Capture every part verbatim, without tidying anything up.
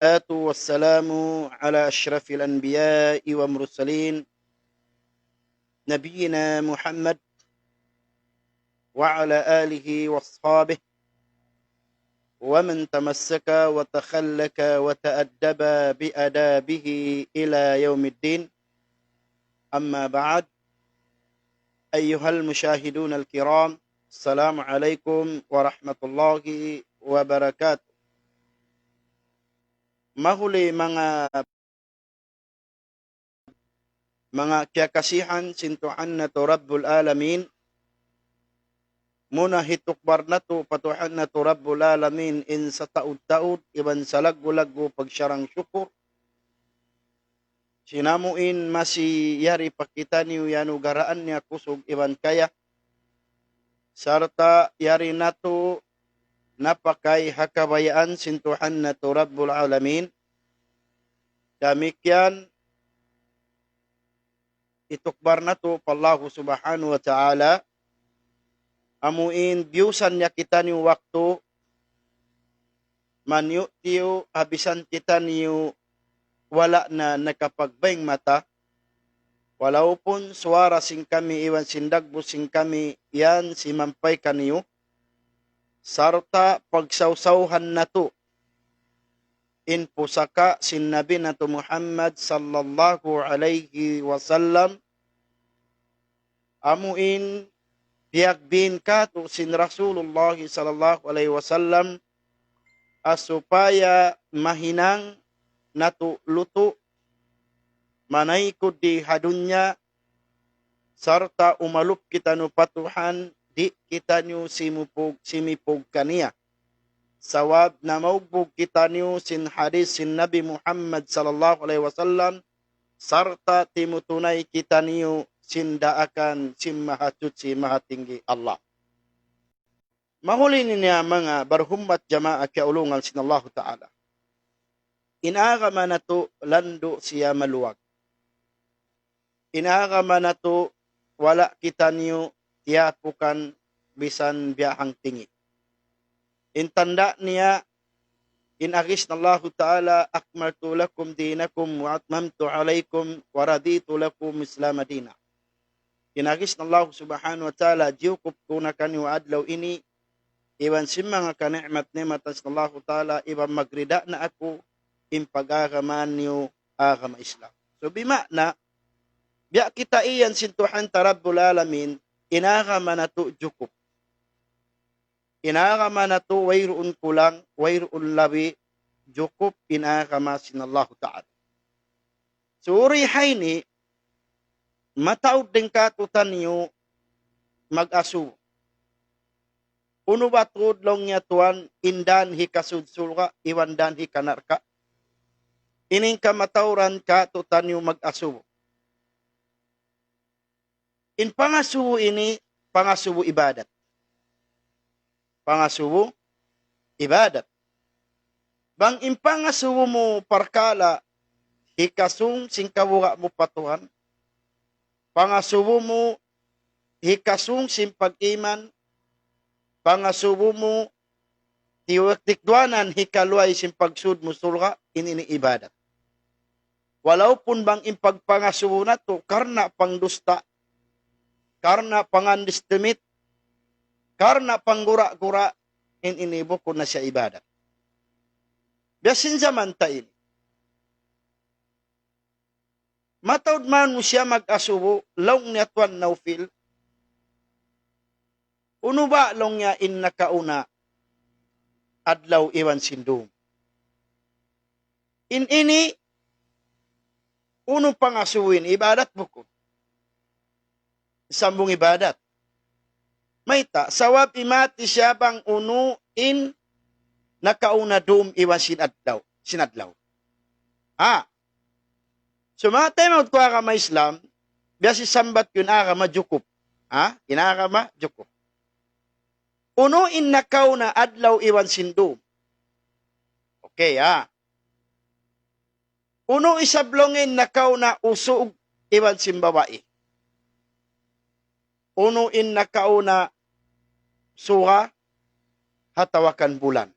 والصلاة والسلام على أشرف الأنبياء والمرسلين نبينا محمد وعلى آله وأصحابه ومن تمسك وتخلق وتأدب بآدابه إلى يوم الدين. أما بعد، أيها المشاهدون الكرام، السلام عليكم ورحمة الله وبركاته. Mahuli manga, manga kiyakasihan sin Tuhan natu' Rabbul Alamin, muna hitukbal natu' pa Tuhan natu' Rabbul Alamin in sataud-taud iban salaggu'-laggu' pagsarang-sukul. Sin amu in masi yari pa kitaniyu iyanugaraan niya kusug iban kaya, sarta' yari natu' napakay ha kabayaan sin Tuhan natu' Rabbul Alamin. Damikkiyan hitukbal natu' pa Allahu Subhanahu wa Ta'ala, amu in biyusan niya kitaniyu waktu, maniyu-tiyu ha bisan kitaniyu wala' na nakapagbayng mata, walaupun suwara sin kami iban sin dagbus sin kami yan simampay kaniyu, sarta' pagsawsawhan natu' in pusaka' sin Nabi natu' Muhammad sallallahu alayhi wasallam, amu in piyagbin katu' sin Rasulullah sallallahu alayhi wasallam, ha supaya mahinang natu' lutu' manaykud di ha dunya, sarta' umalup kitaniyu pa Tuhan, di' kitaniyu simupug, simipug kaniya. Sabab namaugbug kitaniyu sin hadis sin Nabi Muhammad sallallahu alayhi wasallam, sarta' timutunay kitaniyu sin daakan sin Mahasuchi Mahatinggi Allah. Mahuli niya manga barhummat jamaa kiyaulungan sin Allahu Ta'ala. In agama natu' landu' siya maluwag. In agama natu' wala' kitaniyu tiyapukan bisan biya' hangtingi'. In tanda' niya, in agi sin Allahu Ta'ala, أكملت لكم دينكم وأتممت عليكم ورضيت لكم الإسلام دينا. In agi sin Allahu Subhanahu wa Ta'ala, jiyukup ku na kaniyu adlaw ini, iban sin manga kani'mat-ni'matan sin Allahu Ta'ala, iban magrida na aku, in pag-agama niyu agama Islam. So, bima'na, biya' kita iyan sin Tuhan ta Rabbul Alamin, in agama natu' jukup. In agama natu' wayruun kulang, wayruun labi, jukup in agama sin Allahu Ta'ala. Suri ha ini, mataud dayn kātu'niyu mag-asubu. Unu ba tuud laung niya tuwan in dan hikasud surga', iban dan hikanarka'? Ini in kamatauran kātu'niyu mag-asubu. In pangasubu ini, pangasubu ibadat. Pangasubu ibadat. Bang in pangasubu mu parkala' hikasung sin kabuga' mu pa Tuhan, pangasubu mu hikasung sin pag-iman, pangasubu mu tiwaktikduanan hikaluway sin pagsud mu surga', in ini ibadat. Walaupun bang in pagpangasubu natu' karna' pangdusta', karna' pangandistimit, karna' panggura-gura, in ini bukun na siya ibadat. Biya' sin jaman ta ini. Mataud manusiya' mag-asubu, laung niya Tuan Naufil, unu ba laung niya in nakauna adlaw iban sin dum? In ini, unu pangasubu ini, ibadat bukun? Sambung ibadat. Mayta', sabab imati siya bang unu in nakauna dum iban sin adlaw, sin adlaw. Ha? So, manga taymanghud ku agama Islam, biya' sin sambat ku in agama jukup. Ha? In agama jukup. Unu in nakauna adlaw iban sin dum? Okay, ha? Unu isab laung in nakauna usug iban sin babai? Unu in nakauna suga atawa kan bulan?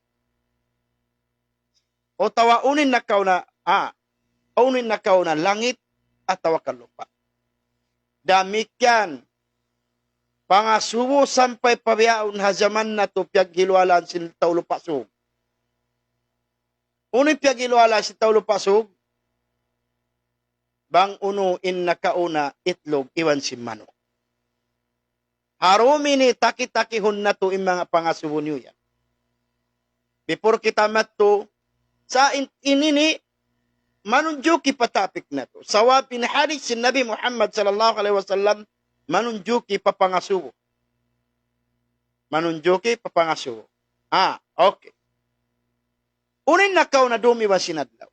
Atawa unu in nakauna, ah, unu in nakauna, langit atawa ka lupa'. Damikkiyan, pangasubu sampay pa bihaun ha jaman natu' piyaghiluwalaan sin tau Lupa' Sug. Unu in piyaghiluwalaan sin tau Lupa' Sug? Bang unu in nakauna, itlug iban sin manuk. Ha dum ini taki-takihun natu' in manga pangasubu niyu yan. Before kita madtu, sa' in, in ini manunjuki pa topic natu'. Sabab in hadith sin Nabi Muhammad sallallahu alayhi wasallam manunjuki pa pangasubu. Manunjuki pa pangasubu. Ah, okay. Unu in nakauna, dum iban sin adlaw?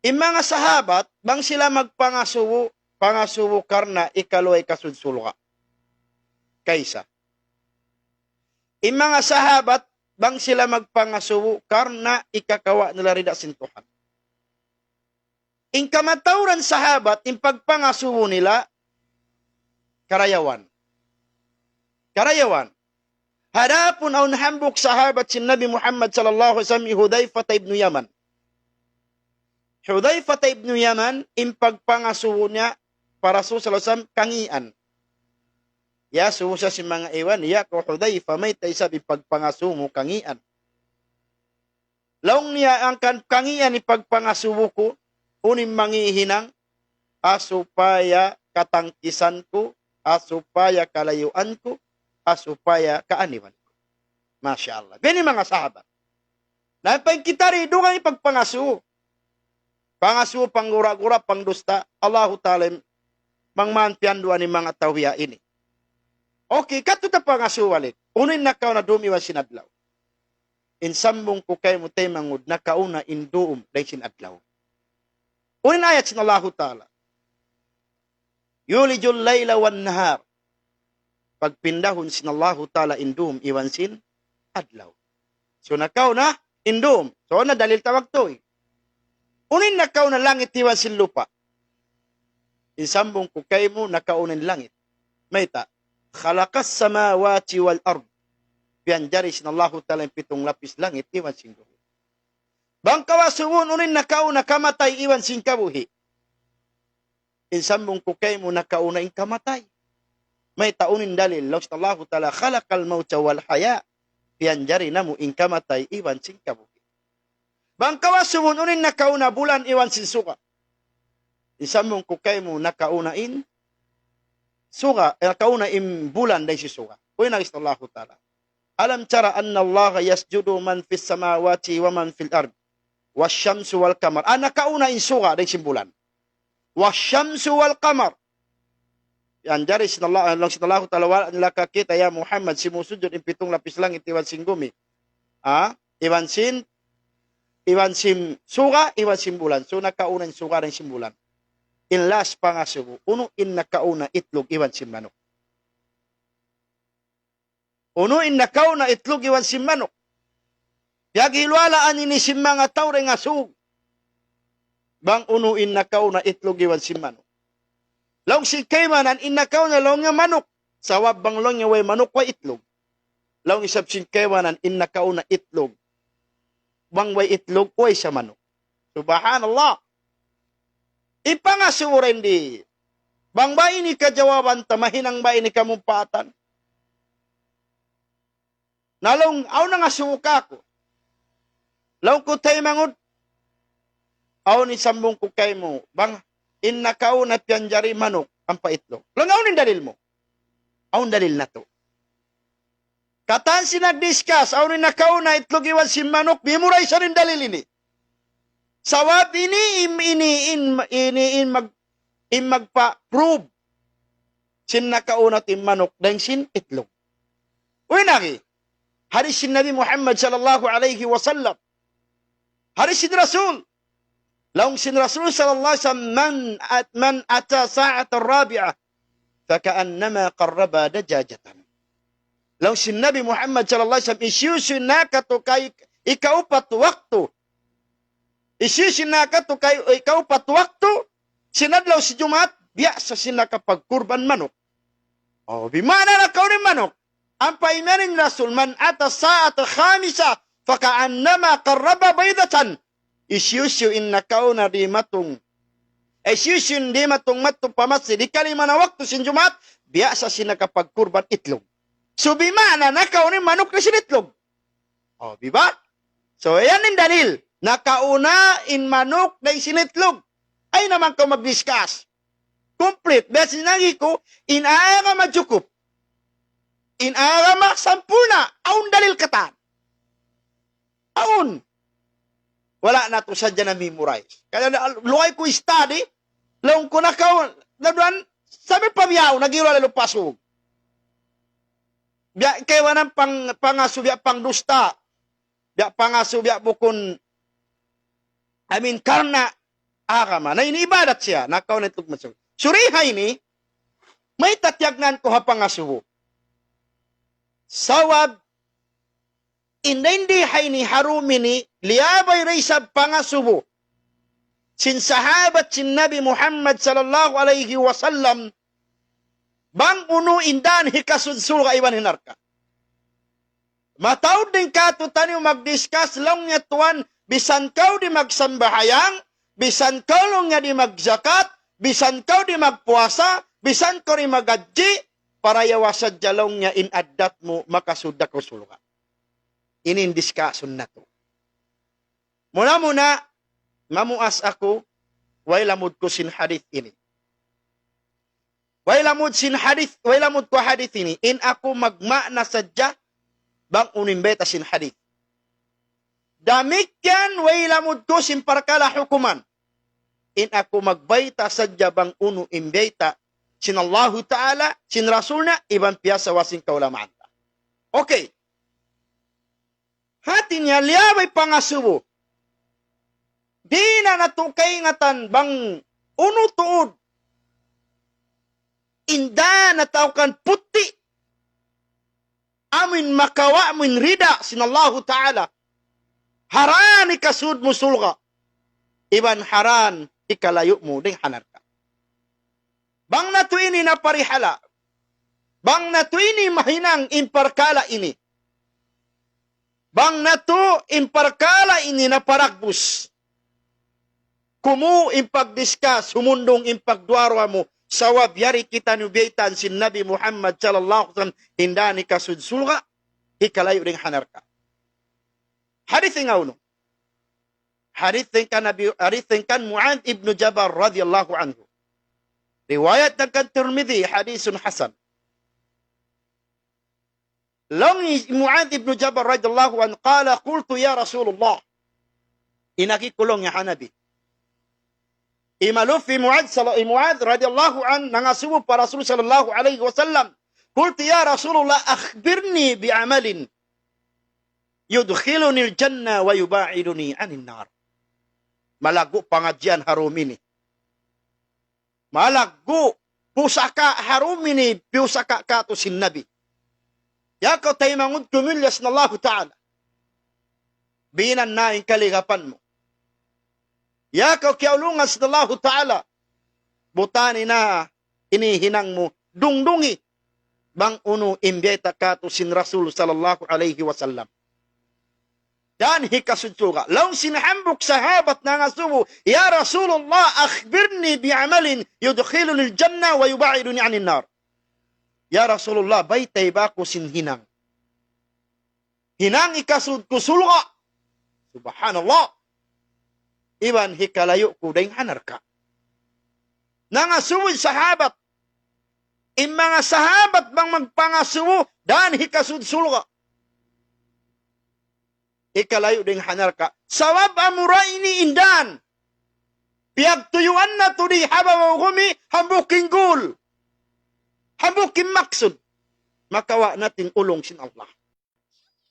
In manga sahabat, bang sila magpangasubu, pangasubu karna' ikaluwa hikasud surga'. Kaisa. In manga sahabat, bang sila magpangasubu karna' ikakawa' nila rida sin Tuhan. In kamatauran sahabat, in pagpangasubu nila, karayawan. Karayawan. Adapun awn hambuuk sahabat sin Nabi Muhammad sallallahu alayhi wasallam, hi Hudhayfah ibn Yaman. Hudhayfah ibn Yaman, in pagpangasubu niya pa Rasul sallallahu alayhi wasallam, kangīan. Iyasubu siya sin manga iban, "Ya kaw Hudhayfah, mayta' isab in pagpangasubu mu kangīan?" Laung niya, "Hangkan kangīan in pagpangasubu ku, unu in mangī' hinang, ha supaya katangkisan ku, ha supaya kalayuan ku, ha supaya kaaniban ku." Masha Allah. Biya' ini manga sahabat. Na, pag kita di, dugaing pagpangasubu. Pangasubu, panggura-gura, pangdusta, Allahu Ta'ala in mangman piyanduan in manga tau biya' ini. Okay, kadtu ta pangasubu balik. Unu in nakauna, dum iban sin adlaw? In sambung ku kaymu taymanghud, nakauna in dum dayn sin adlaw. Unu in ayat sin Allahu Ta'ala? يولج الليل والنهار. Pagpindahun sin Allahu Ta'ala in dum iban sin adlaw. So, nakauna in dum. So, na dalil ta waktu. Unu in nakauna, langit iban sin lupa'? In sambung ku kaymu, nakauna in langit. Mayta'? خلق السماوات والأرض. Piyanjari sin Allahu Ta'ala in pitung lapis langit iban sin gumi. Bang kaw asubuhun, unu in nakauna, kamatay iban sin kabuhi'? In sambung ku kaymu, nakauna in kamatay. Mayta'? Unu in dalil? Laung sin Allahu Ta'ala, خلق الموت والحياة. Piyanjari namu' in kamatay iban sin kabuhi'. Bang kaw asubuhun, unu in nakauna, bulan iban sin suga? In sambung ku kaymu, nakauna in suga, eh, nakauna in bulan dayn sin suga. Unu in agi sin Allahu Ta'ala? ألم تر أن الله يسجد من في السماوات ومن في الأرض والشمس والقمر. Ah, nakauna in suga dayn sin bulan. والشمس والقمر. Piyanjari sin Allah, laung sin Allahu Ta'ala, wala' nila kakita', ya Muhammad, simusujud in pitung lapis langit iban sin gumi. Ah, iban sin, iban sin suga, iban sin bulan. So, nakauna in suga dayn sin bulan. In last pangasubu, unu in nakauna, itlug iban sin manuk? Unu in nakauna, itlug iban sin manuk? Piyaghiluwalaan ini sin manga tau dayn ha Sug. Bang unu in nakauna, itlug iban sin manuk? Laung sin kaibanan, in nakauna, laung niya, manuk. Sabab bang laung niya way manuk, way itlug. Laung isab sin kaibanan, in nakauna, itlug. Bang way itlug, way sa manuk. Subhanallah. Ipangasubu ra in di. Bang ba ini kajawaban ta, mahinang ba ini kamumpaatan? Na laung, awn nangasubu kāku'. Laung ku, taymanghud, awn in sambung ku kaymu, bang in nakauna piyanjari manuk ampa itlug. Laung, awn in dalil mu? Awn dalil natu'. Katan sin nag-discuss, awn in nakauna itlug iban sin manuk, memorize in dalil ini. Sabab ini, in, ini, in, ini, in mag-, in magpa-prove sin nakauna in manuk dayn sin itlug. Uy, nagi, hadith sin Nabi Muhammad sallallahu alayhi wasallam. Hadith sin Rasul. Laung sin Rasul sallallahu alayhi wasallam, من أت-، من أتى الساعة الرابعة فكأنما قرب دجاجة. Laung sin Nabi Muhammad sallallahu alayhi wasallam, hisiyu-siyu nakatu kay ikaupat waktu. Hisiyu-siyu nakatu kay ikaupat waktu, sin adlaw sin Jumaat, biya' sa sin nakapagkurban manuk. Oh, bima'na nakauna in manuk. Ampa imiyan in Rasul, من أتى الساعة الخامسة فكأنما قرب بيضة. Hisiyu-siyu in nakauna dimatung, eh, hisiyu-siyu in dimatung madtu pa masjid, hikalima na waktu sin Jumaat, biya' sa siya nakapagkurban itlug. So, bima'na, nakauna in manuk dayn sin itlug. O, di ba? So, yan in dalil. Nakauna in manuk dayn sin itlug. Ayaw na man kaw mag-discuss. Complete. Biya' sin agi ku, in agama jukup. In agama sampurna'. Awn dalil katan. Awn. Wala' natu' sadja na-memorize. Kaya na, luway ku study, laung ku na kaw, na duwan, sabi pa biyaw, nag-iwa lalu pasug. Biya' kaibanan pang-, pangasubu, biya' pangdusta. Biya' pangasubu, biya' bukun, I mean, karna' agama. Na ini ibadat siya, nakauna itlug masuk. Suriha ini, mayta' tiyagnaan ku ha pangasubu. Sabab, in dayn di ha ini ha dum ini, liyabay da isab pangasubu sin sahabat sin Nabi Muhammad sallallahu alayhi wasallam, bang unu in dan hikasud surga' iban ha narka'. Mataud dayn kātu'niyu mag-discuss, laung niya tuwan, misan kaw di' magsambahayang, misan kaw laung niya di' magjakat, misan kaw di' magpuasa, misan kaw di' maghajji, parayawa sadja laung niya in addat mu makasud da kaw surga'. Ini in discussion natu'. Muna-muna, mamuas aku, way lamud ku sin hadith ini. Way lamud sin hadith, way lamud ku hadith ini. In aku magma'na sadja bang unu in bayta' sin hadith. Damikkiyan way lamud ku sin parkala' hukuman. In aku magbayta' sadja bang unu in bayta' sin Allahu Ta'ala, sin Rasul niya, iban piyasawa sin kaulamaan. Okay. Hati niya, liyabay pangasubu. Di' na natu' kaingatan bang unu tuud in dan atawa kan puti'. Amu in makawa' mu in rida sin Allahu Ta'ala. Haran hikasud mu surga'. Iban haran hikalayu' mu dayn ha narka'. Bang natu' ini naparihala'. Bang natu' ini mahinang in parkala' ini. Bang natu' in parkala' ini naparagbus. Kumu' in pag-discuss, humundung in pagduwa-ruwa mu, sabab yari kitaniyu biyaytaan sin Nabi Muhammad sallallahu alayhi wasallam, in dan hikasud surga', hikalayu' dayn ha narka'. Hadith hangkaunu. Hadith dayn kan Nabi, hadith dayn kan Mu'adh ibn Jabal radiyallahu anhu. Riwayat dayn kan Tirmidhi, hadithun hasan. Laung hi Mu'adh ibn Jabal radiyallahu anhu, قال: قلت يا رسول الله. In agi ku laung niya ha Nabi. Imalup hi Mu'adh sala-, hi Mu'adh radiyallahu anhu, nangasubu pa Rasul sallallahu alayhi wasallam. قلت يا رسول الله أخبرني بعمل يدخلني الجنة ويباعدني عن النار. Malaggu' pangadjian ha dum ini. Malaggu' pusaka' ha dum ini, piyusaka' kātu' sin Nabi. Ya kaw taymanghud ku mulliya sin Allahu Ta'ala. Binan na in kaligapan mu. Ya kaw kiyaulungan sin Allahu Ta'ala. Butani na ini hinang mu. Dungdungi. Bang unu in biyayta' kātu' sin Rasul sallallahu alayhi wasallam. Dan hikasud surga'. Laung sin hambuuk sahabat nangasubu, يا رسول الله أخبرني بعمل يدخلني الجنة ويباعدني عن النار. Ya Rasulullah, baytai ba aku sin hinang. Hinang hikasud ku surga'. Subhanallah. Iban hikalayu' ku dayn ha narka'. Nangasubu in sahabat. In manga sahabat bang magpangasubu, dan hikasud surga'. Hikalayu' dayn ha narka'. Sabab amura ini in dan. Piyagtuyuan natu' di ha babaw gumi, hambuuk in goal. Hambuuk in maksud. Makawa' natu' in ulung sin Allah.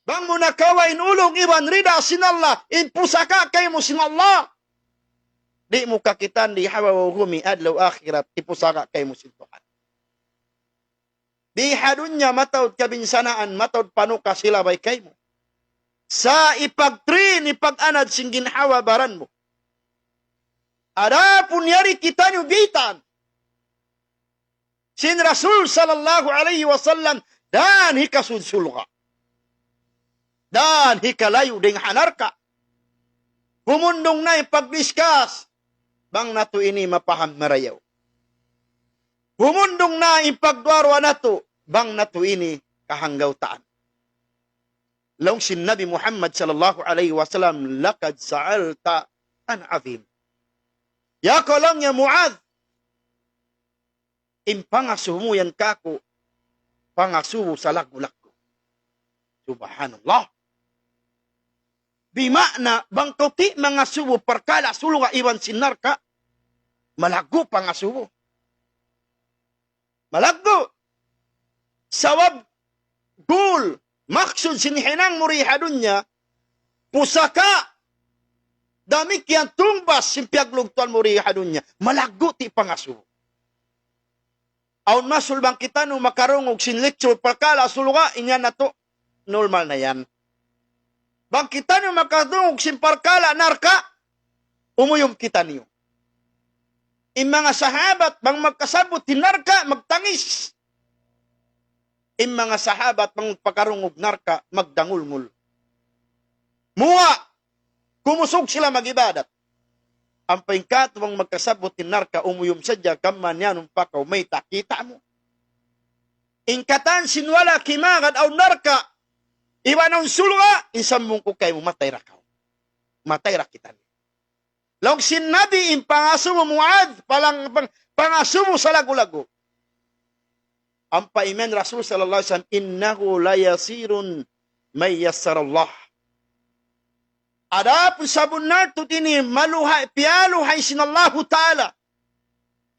Bang mu nakawa' in ulung iban rida sin Allah, in pusaka' kaymu sin Allah. Di' mu kakitaan di ha babaw gumi adlaw akhirat, in pusaka' kaymu sin Tuhan. Di ha dunya mataud kabinsanaan, mataud panuka' sin labay kaymu. Sa' ipag-train, ipag-anad sin ginhawa-baran mu. Adapun yari kitaniyu biyaytaan sin Rasul sallallahu alayhi wasallam, dan hikasud surga'. Dan hikalayu' dayn ha narka'. Humundung na in pag-discuss, bang natu' ini mapaham marayaw. Humundung na in pagduwa-ruwa natu', bang natu' ini kahanggawtaan. Laung sin Nabi Muhammad sallallahu alayhi wasallam, لقد سألت عن عظيم. Ya kaw laung niya Muadh, in pangasubu mu yan kāku', pangasubu salaggu'-laggu'. Subhanallah. Bima'na, bang kaw ti' mangasubu parkala' sulga' iban sin narka', malaggu' pangasubu. Malaggu'. Sabab, goal, maksud sin hinang mu di ha dunya, pusaka', damikkiyan tungbas sin piyaglugtuan mu di ha dunya. Malaggu' ti' pangasubu. Awn masul bang kitaniyu makarungug sin lecture parkala' sulga', in yan natu', normal na yan. Bang kitaniyu makarungug sin parkala' narka', umuyum kitaniyu. In manga sahabat, bang magkasabbut in narka', magtangis. In manga sahabat, bang magpakarungug narka', magdangulngul. Muwa', kumusug sila mag-ibadat. Ampa in katu' bang magkasabbut in narka', umuyum sadja, kamman yan, umpakaw, mayta' kita' mu. In katan sin wala' kimagad awn narka', iban awn sulga', in sambung ku kaymu, matay ra kaw. Matay ra kita. Laung sin Nabi, in pangasubu Muadh, palang-, pang-, pangasubu salaggu'-laggu'. Ampa imiyan Rasul sallallahu alayhi wasallam, إنه ليسير ما يسر الله. Adapun sabunnal tuud ini maluhay, piyaluhay sin Allahu Ta'ala.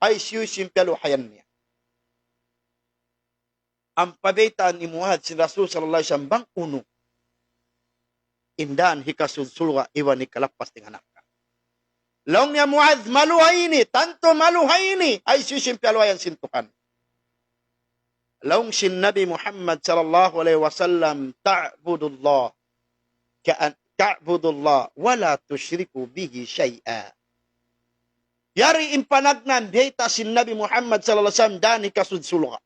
Hisiyu-siyu in piyaluhayan niya. Ampa baytaan hi Muadh sin Rasul sallallahu alayhi wasallam bang unu in dan hikasud sulga' iban hikalappas dayn ha narka'. Laung niya Muadh, maluhay ini, tantu maluhay ini, hisiyu-siyu in piyaluhayan sin Tuhan. Laung sin Nabi Muhammad sallallahu alayhi wasallam, تعبد الله كأن-، تعبد الله ولا تشرك به شيئا. Yari in panagnaan bayta' sin Nabi Muhammad sallallahu alayhi wasallam dan hikasud sulga'.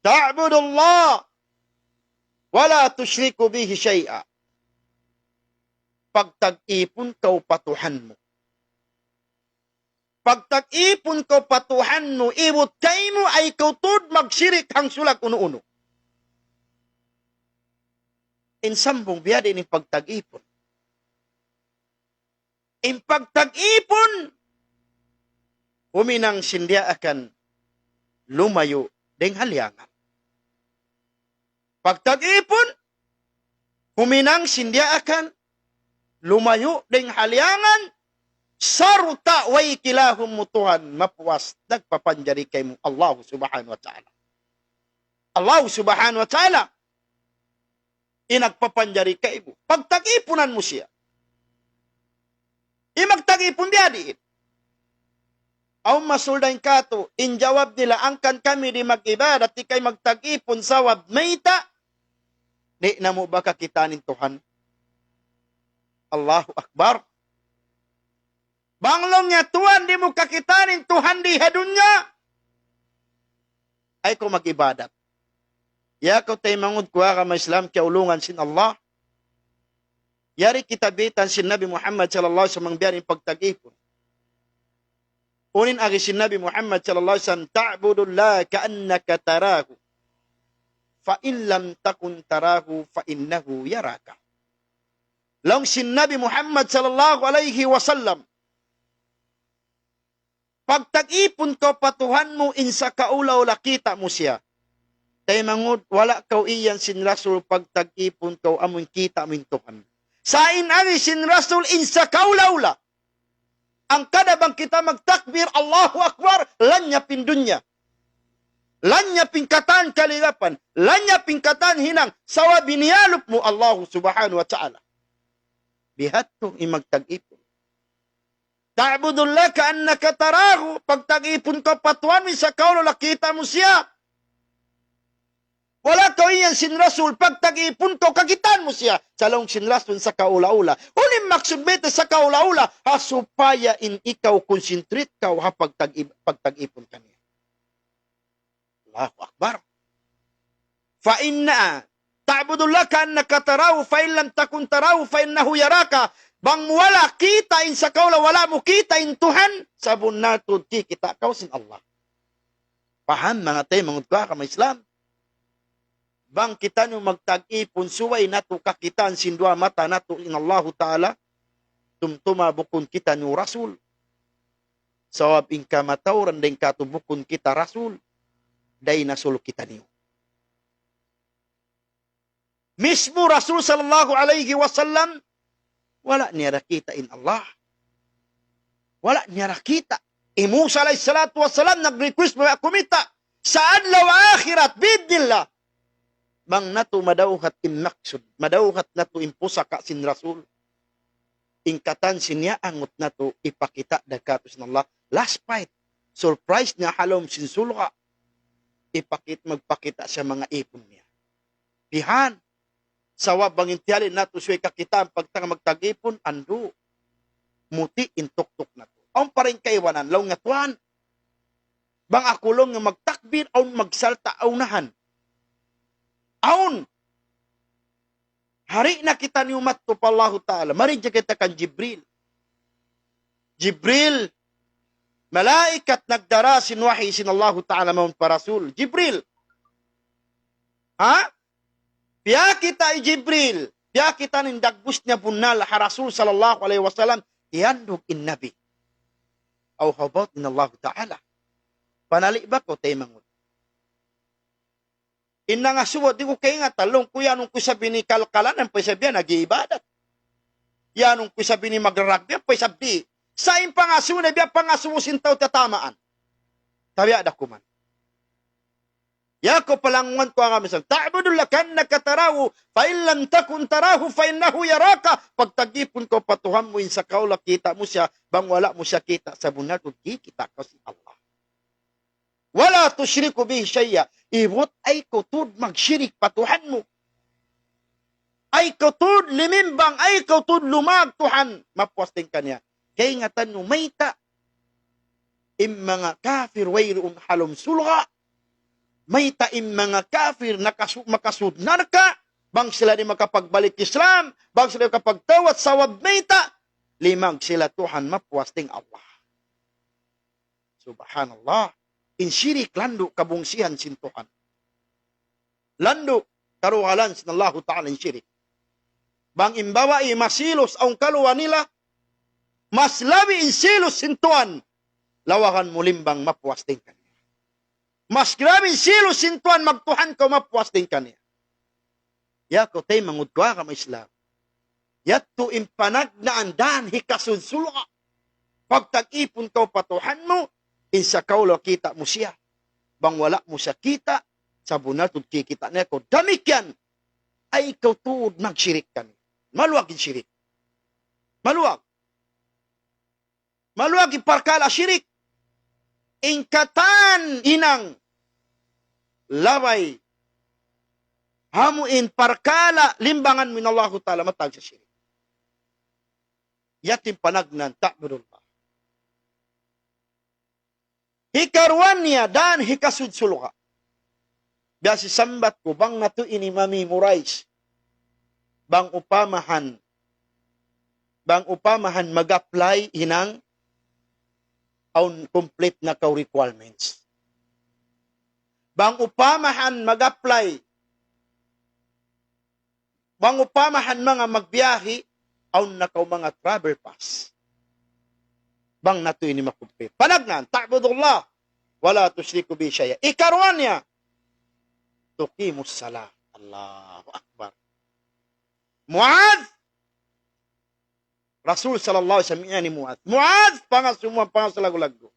تعبد الله ولا تشرك به شيئا. Pagtag-ipun kaw pa Tuhan mu. Pagtag-ipun kaw pa Tuhan mu, ibut kaymu ayaw kaw tuud magsirik hangsulag unu-unu. In sambung biya' diin in pagtag-ipun. In pagtag-ipun, huminang sin diyaakan lumayu' dayn ha liyangan. Pagtag-ipun, huminang sin diyaakan lumayu' dayn ha liyangan, sarta' way kilahum mu Tuhan mapuas nagpapanjari kaymu Allah Subhanahu wa Ta'ala. Allah Subhanahu wa Ta'ala in nagpapanjari kaymu. Pagtag-ipunan mu siya. In magtag-ipun biya' diin. Awn masul dayn katu', in jawab nila, hangkan kami di' mag-ibadat, di' kami magtag-ipun, sabab mayta', di' namu' ba kakitaan in Tuhan. Allahu Akbar. Bang laung niya Tuhan, di' mu kakitaan in Tuhan di ha dunya, ayaw kaw mag-ibadat. Ya kaw taymanghud ku ha agama Islam, kiyaulungan sin Allah. Yari kita baytaan sin Nabi Muhammad sallallahu alayhi wasallam biya' diin in pagtag-ipun. Unu in agi sin Nabi Muhammad sallallahu alayhi wasallam, تعبد الله كأنك تراه، فإن لم تكن تراه فإنه يراك. Laung sin Nabi Muhammad sallallahu alayhi wasallam, pagtag-ipun kaw pa Tuhan mu in sakaula-ula kita' mu siya. Taymanghud, wala' kaw iyan sin Rasul pagtag-ipun kaw amun kita' mu in Tuhan. Sa' in agi sin Rasul in sakaula-ula. Hangkan da bang kita magtakbir, Allahu Akbar, lanyap in dunya. Lanyap in katan kaligapan, lanyap in katan hinang, sabab hiniyalup mu Allah Subhanahu wa Ta'ala. Bihadtu in magtag-ipun. تعبد الله كأنك تراه, pagtag-ipun kaw pa Tuhan mu in sakaula-ula kita' mu siya. Wala' kaw iyan sin Rasul, pagtag-ipun kaw kakitaan mu siya. Sa' laung sin Rasul sakaula-ula. Unu in maksud bayta' sakaula-ula? Ha supaya in ikaw concentrate kaw ha pagtag-, pagtag-ipun kaniya. Allahu Akbar. فإن، تعبد الله كأنك تراه، فإن لم تكن تراه فإنه يراك. Bang mu wala' kita' in sakaula, wala' mu kita' in Tuhan, sabunnal tuud kikita' kaw sin Allah. Paham, manga taymanghud ku ha agama Islam? Bang kitaniyu magtag-ipun, subay natu' kakitaan sin duwa mata natu' in Allahu Ta'ala, tumtuma bukun kitaniyu rasul. Sabab in kamatauran dayn kātu' bukun kita rasul, dinosaur kitaniyu. Mismu Rasul sallallahu alayhi wasallam, wala' niya da kita' in Allah. Wala' niya da kita'. Hi Musa alayhi salatu wasalam nag-request, "Mabaya' kumita' sa adlaw akhirat, bi'idhnillah." Bang natu' madawhat in maksud, madawhat natu' in pusaka sin Rasul, in katan sin niya angut natu' hipakita' da kātu' sin Allah. Last fight, surprise niya ha lawm sin surga'. Hipakit-, magpakita' siya manga ipun niya. Pihan. Sabab bang in tiyali' natu' subay kakitaan pagtag-, magtag-ipun, andu'. Muti' in tuktuk natu'. Awn pa rin kaibanan, laung niya, "Tuwan, bang aku laung niya magtakbir, awn magsalta' ha unahan." Awn. Hari na kitaniyu madtu pa Allahu Ta'ala. Mari ja kita kan Jibril. Jibril, malaikat nagdara sin wahi sin Allahu Ta'ala mawn pa Rasul. Jibril. Ha? Piyakita' hi Jibril, piyakita' niya in dagbus niya bunnal ha Rasul sallallahu alayhi wasallam, iyandug in Nabi. Aw, how about in Allahu Ta'ala? Panali' ba kaw taymanghud? In nangasubu, di' ku kaingatan, laung ku, "Yan ku isab ini kalkalan, ampa isab yan nag-iibadat. Yan ku isab ini magraragbi, ampa isab di'." Sa' in pangasubu niya, biya' pangasubu sin tau tatamaan. Tabiya' da kuman. Ya kaw palanguwan ku ha agama Islam. تعبد الله كأنك تراه، فإن لم تكن تراه فإنه يراك. Pagtag-ipun kaw pa Tuhan mu, in sakaula kita' mu siya, bang wala' mu siya kita', sabunnal tuud kikita' kaw sin Allah. ولا تشرك به شيئا. Iwat ayaw kaw tuud magshirik pa Tuhan mu. Ayaw kaw tuud limimbang, ayaw kaw tuud lumag Tuhan. Mapuas dayn kaniya. Kaingatan mu mayta' in manga kafir wayruun ha lawm surga'. Mayta' in manga kafir nakasu-, makasud narka'. Bang sila di' makapagbalik Islam, bang sila di' makapagtawbat, sabab mayta', limag sila Tuhan, mapuas dayn Allah. Subhanallah. In shirik landu' kabungsihan sin Tuhan. Landu' karugalan sin Allahu Ta'ala in shirik. Bang in babai masilus awn kaluwa nila, mas labi in silus sin Tuhan, lawagan mu limbang, mapuas dayn kaniya. Mas grabi in silus sin Tuhan, magtuhan kaw, mapuas dayn kaniya. Ya kaw taymanghud ku ha agama Islam. Yadtu in panagnaan dan hikasud surga'. Pagtag-ipun kaw pa Tuhan mu, in sakaula kita' mu siya. Bang wala' mu siya kita', sabunnal tuud kikita' niya kaw. Damikkiyan, ayaw kaw tuud magshirik kaniya. Maluag in shirik. Maluag. Maluag in parkala' shirik. In katan hinang labay amu in parkala' limbangan mu in Allahu Ta'ala, matag sa shirik. Yadtu in panagnaan, ta'budullah. Hikaruwa niya, dan hikasud surga'. Biya' sin sambat ku, bang natu' ini ma-memorize. Bang upamahan, bang upamahan mag-apply hinang, awn complete na kaw requirements. Bang upamahan mag-apply, bang upamahan manga magbiyahi, awn na kaw manga travel pass. Bang natu' ini makumplit. Panagnaan, ta'budullah, wa la tushriku bihi shay'a. Hikaruwa niya, tuqimus salah. Allahu Akbar. Muadh, Rasul sallallahu alayhi wasallam, ini Muadh. Muadh, pangasubu, pangasu laggu'-laggu'.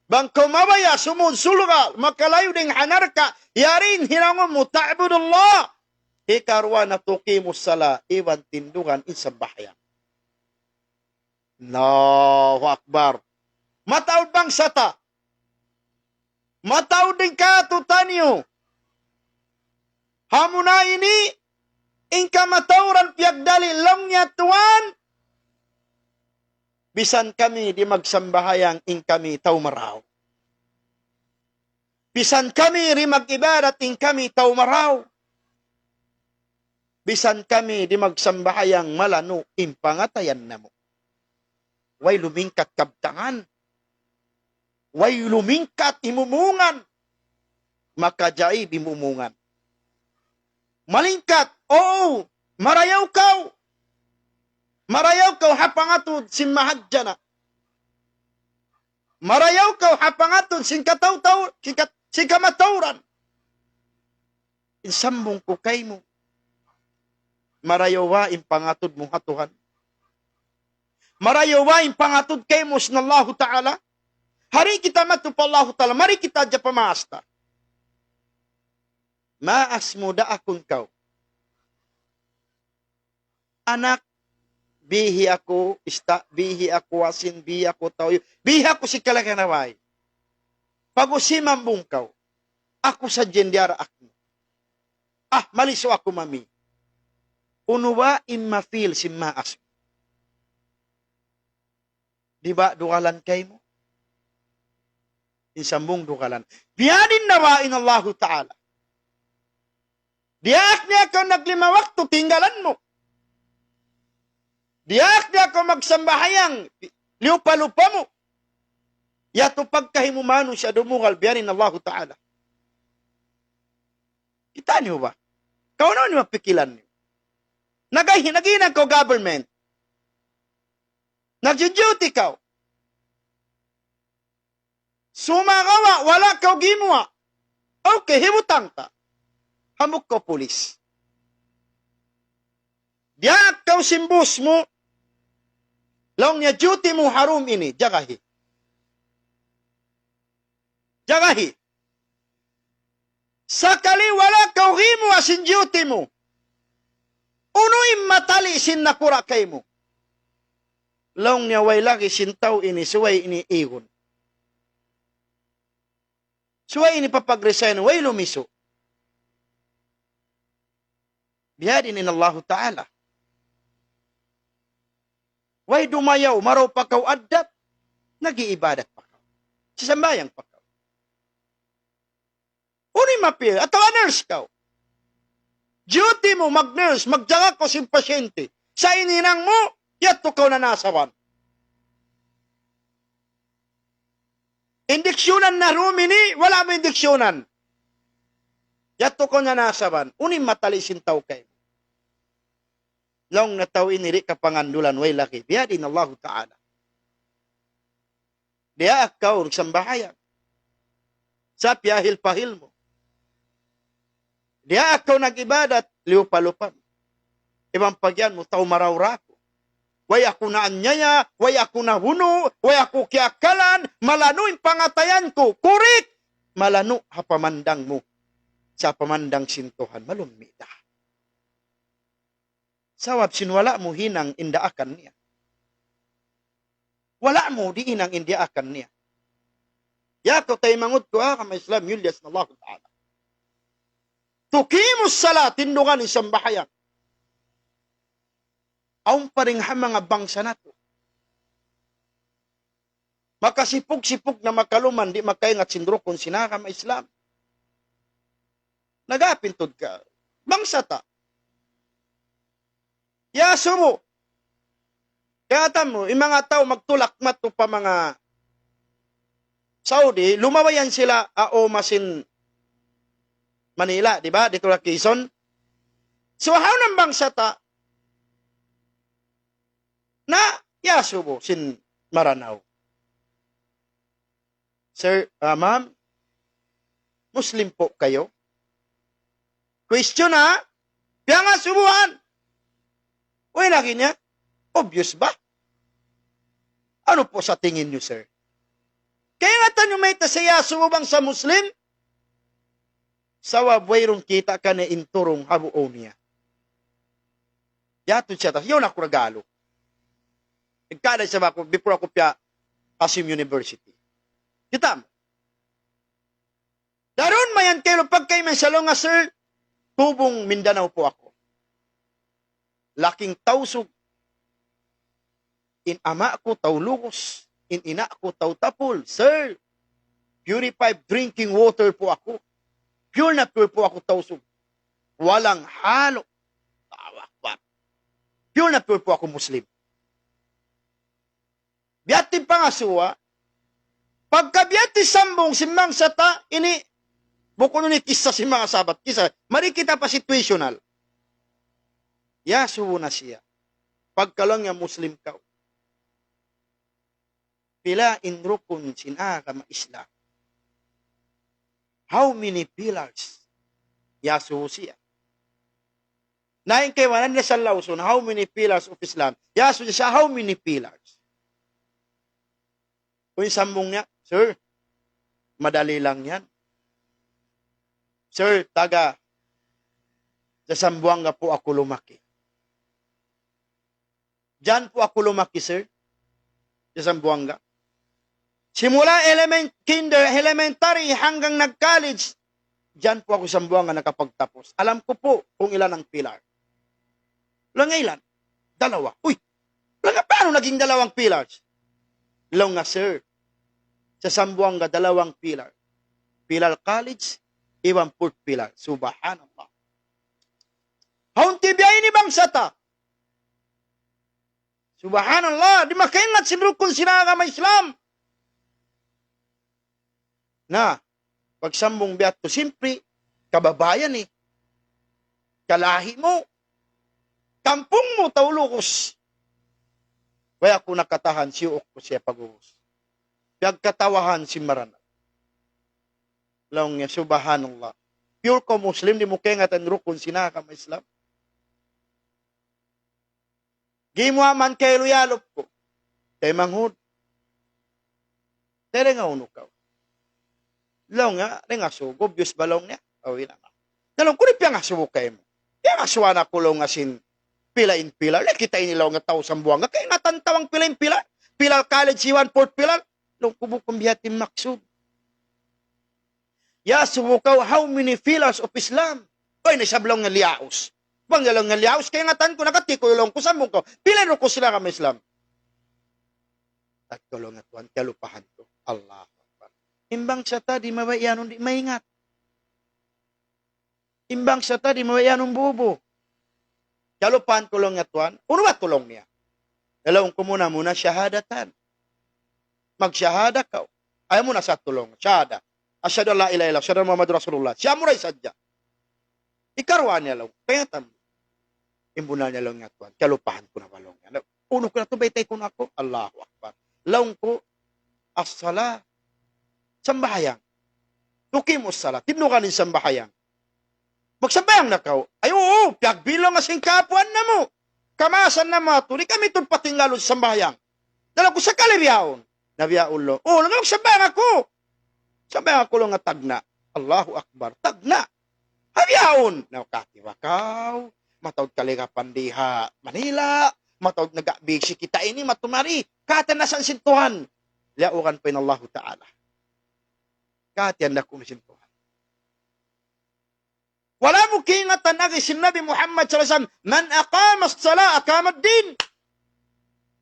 Bang kaw mabaya' sumud surga', makalayu' dayn ha narka', yari in hinangun mu, ta'budullah. Hikaruwa na tuqimus salah, iban tindugan in sambahayang. Allahu Akbar. Mataud bangsa ta. Mataud in kātu'niyu. Amuna ini, in kamatauran piyagdali, laung niya, Tuwan, misan kami di' magsambahayang, in kami tau marayaw. Misan kami di' mag-ibadat, in kami tau marayaw. Bisan kami di' magsambahayang malanu' in pangatayan namu'. Way lumingkat kabtangan. Way lumingkat imumungan. Makajaib imumungan. Malingkat, oo, marayaw kaw. Marayaw kaw ha pangatud sin mahadjana. Marayaw kaw ha pangatud sin kataw-taw, sin kat-, sin kamatauran. In sambung ku kaymu. Marayaw ba in pangatud mu ha Tuhan? Marayaw ba in pangatud kaymu sin Allahu Ta'ala? Hari kita madtu pa Allahu Ta'ala, mari kita hadja pa maas ta. Maas mu daakun kaw. Anak, bihi aku ista', bihi aku asin, bihi aku tau, bihi aku sin kalagihan ha bay. Pag-ubus simambung kaw, aku sadja in diyaraak mu. Ah, malisu aku mami. Unu ba in ma-feel sin maas mu? Di' ba dugalan kaymu? In sambung dugalan. Biya' diin na ba in Allahu Ta'ala? Diyaak niya kaw naglima waktu, tinggalan mu. Diyaak niya kaw magsambahayang, liyupa-lupa mu. Yadtu pagkahi mu manusiya' dumugal, biya' diin Allahu Ta'ala. Kita' niyu ba? Kaw na niyu pikilan niyu. Nagay-, naghinang kaw government. Nagduduty kaw. Sumagawa', wala' kaw gimuwa'. Okay, hibutang ta. Hambuuk kaw pulis. Diyaak kaw sin boss mu. Laung niya duty mu ha room ini, jagahi. Jagahi. Sakali wala' kaw gimuwa' sin duty mu. Unu in matali' sin nakura' kaymu? Laung niya way lagi' sin tau ini, subay ini igun. Subay ini papag-resign, way lumisu. Biya' diin in Allahu Ta'ala. Way dumayaw, maraw pa kaw addat, nag-iibadat pa kaw. Sisambahayang pa kaw. Unu in ma-feel, atawa nurse kaw. Duty mu mag-nurse, magjaga kaw sin pasyente. Sa' in hinang mu, yadtu kaw nanasawan. Indiksyonan na room ini, wala' mu indiksyonan. Yadtu kaw nanasawan. Unu in matali' sin tau kaymu? Laung na tau ini di' kapangandulan, way lagi'. Biya' diin Allahu Ta'ala. Diyaak kaw nagsambahayang. Sa' piyahil-pahil mu. Diyaak kaw nag-ibadat, liyupa-lupa mu. Iban pag-iyan mu, tau maraw da aku. Way aku naanyaya, way aku nabunu', way aku kiyakalan, malanu' in pangatayan ku. Correct! Malanu' ha pamandang mu. Sa' pamandang sin Tuhan, malummi' da. Sabab sin wala' mu hinang in daakan niya. Wala' mu di' hinang in diyaakan niya. Ya kaw taymanghud ku ha agama Islam, yulliya sin Allahu Ta'ala. تقيم الصلاة, tindugan in sambahayang. Awn pa dayn ha manga bangsa natu'. Makasipug-sipug na makaluman, di' makaingat sin rukun sin agama Islam. Nagapintud ka. Bangsa ta. Iyasubu. Kaya tamu, in manga tau magtulak madtu pa manga Saudi, lumawayan sila, a, o masin Manila, di ba? Didtu ha Quezon. So, hawnu in bangsa ta? Na, iyasubu sin Maranao. Sir, ah, ma'am, Muslim po kayo? Question, ha? Piyangasubuhan. Uy, lagi niya. Obvious ba? Ano po sa tingin niyo, sir? Kaingatan niyu mayta' siya iyasubu bangsa Muslim? Sabab wayruun kita' kaniya in turung ha buaw niya. Yadtu siya, tas yaun aku nag-aalu. Nagkaaday siya aku, before aku piya-Qasim University. Kita' mu. Daran mayan kailu pagkaiman sa laung niya, sir, tubung Mindanao po ako. Laking Tausug. In ama' ku tau Logos, in ina' ku tau Tapul. Sir, purified drinking water po ako. Pure na pure po ako Tausug. Walang halo. Pure na pure pu aku Muslim. Biya' ha yan in pangasubu. Pagka biya' ha yan in sambung sin bangsa ta, ini, bukun ini kissa sin manga sahabat. Kissa, mari kita pa situational. Iyasubu na siya. Pagka laung niya Muslim kaw, pila in rukun sin agama Islam? How many pillars? Iyasubu siya. Na in kaibanan nila sa Lauson, "How many pillars of Islam?" Iyasubu siya, "How many pillars?" Unu in sambung niya, "Sir, madali lang yan. Sir, taga sa Zamboanga pu aku lumaki." Diyan pu aku lumaki, sir. Sa Zamboanga. Simula element-, kinder, elementary hanggang nag-college, diyan pu aku Zamboanga nakapagtapus. Alam ku pu kung ilan ang pillar. Laung niya, "Ilan?" "Dalawa." "Uy!" Laung niya, "Paano naging dalawang pillars?" Laung niya, "Sir, sa Zamboanga, dalawang pillar. Pillar college, iban fourth pillar." Subhanallah. Hawnu in biya' ini bangsa ta? Subhanallah, di' makaingat sin rukun sin agama Islam. Na, pagsambung biya' ha yadtu, simpri, kababayan eh. Kalahi mu, kampung mu, Taulugos. Way aku nakatahan, siyuuk ku siya pag'ubus. Piyagkatawahan sin Maranao. Laung niya, subhanallah. Pure kaw Muslim, di' mu kaingatan rukun sin agama Islam. Gimuwa' man kailu iyalup ku. Taymanghud. Taymanghud kaw. Laung niya, "Dayn ha sugu, biyus ba laung niya?" "Aw, ina ma." Na laung ku, "Di' piyangasubu kaymu. Piyangasubu na aku laung niya sin pila in pila. Di' kita ini laung niya tau Zamboanga. Kaingatan tau bang pila in pila. Pila college iban fourth pila." Laung ku, "Bukun biya' ha yan in maksud. Iyasubu kaw, how many pillars of Islam?" Uy, na isab laung niya liyaus. Bang niya laung niya liyaus, kaingatan ku, nakatiku' laung ku, sambung kaw. Pila in rukun sin agama Islam? Tagka laung niya, "Tuwan, kalupahan ku." Allahu Akbar. In bangsa ta di' mabaya' iyanun, di' maingat. In bangsa ta di' mabaya' iyanun bubu. Kalupahan ku laung niya, "Tuwan, unu ba tulung niya?" Laung ku, "Muna-muna shahadatan. Magshahada kaw." Ayaw muna sa tulung. Shahada. "Ashhadu an la ilaha illallah, ashhadu anna Muhammadur Rasulullah." Siya mura sadja. Ikaruwa niya laung. Kaya tam. In bunnal niya laung niya, "Tuwan, kalupahan ku na ba laung niya. Unu ku na tuud, baytai ku na aku." Allahu Akbar. Laung ku, "As-salah." Sambahayang. "Tuqimus salah." Tindugan in sambahayang. "Magsambahayang na kaw." "Ay, uu, piyagbilang na sin kaapuan namu'. Kamaasan namu' atu, di' kami tuud patinggalun sambahayang." Na laung ku, "Sakali bihaun." Na bihaun laung. "Oo, laung, magsambahayang aku." Sambahayang aku laung niya tagna'. Allahu Akbar. Tagna'. Ha bihaun. Na kati ba kaw? Mataud kaligapan di ha Manila. Mataud nag-busy kita ini, matumari. Kati na san sin Tuhan. Liyauran pa in Allahu Ta'ala. Kati na aku sin Tuhan. Wala' mu kaingatan agi sin Nabi Muhammad sallallahu alayhi wasallam, "Man aqama as-salah aqama ad-din."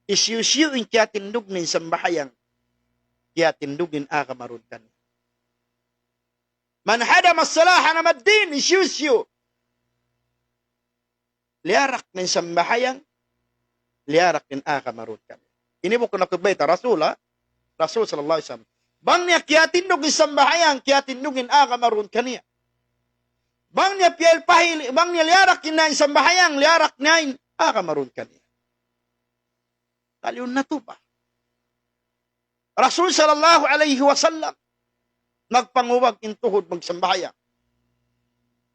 Hisiyu-siyu in kiyatindug niya in sambahayang, kiyatindug niya in agama duun kaniya. "Man hadama as-salah hadama ad-din." Hisiyu-siyu liyarak niya in sambahayang, liyarak niya in agama duun kaniya. Ini bukun aku bayta', Rasul, ha? Rasul sallallahu alayhi wasallam. Bang niya kiyatindug in sambahayang, kiyatindug in agama duun kaniya. Bang niya piyalpahil, bang niya liyarak in sambahayang, liyarak niya in agama duun kaniya. Taliun natu' ba? Rasul sallallahu alayhi wasallam, magpangubag in tuhud magsambahayang.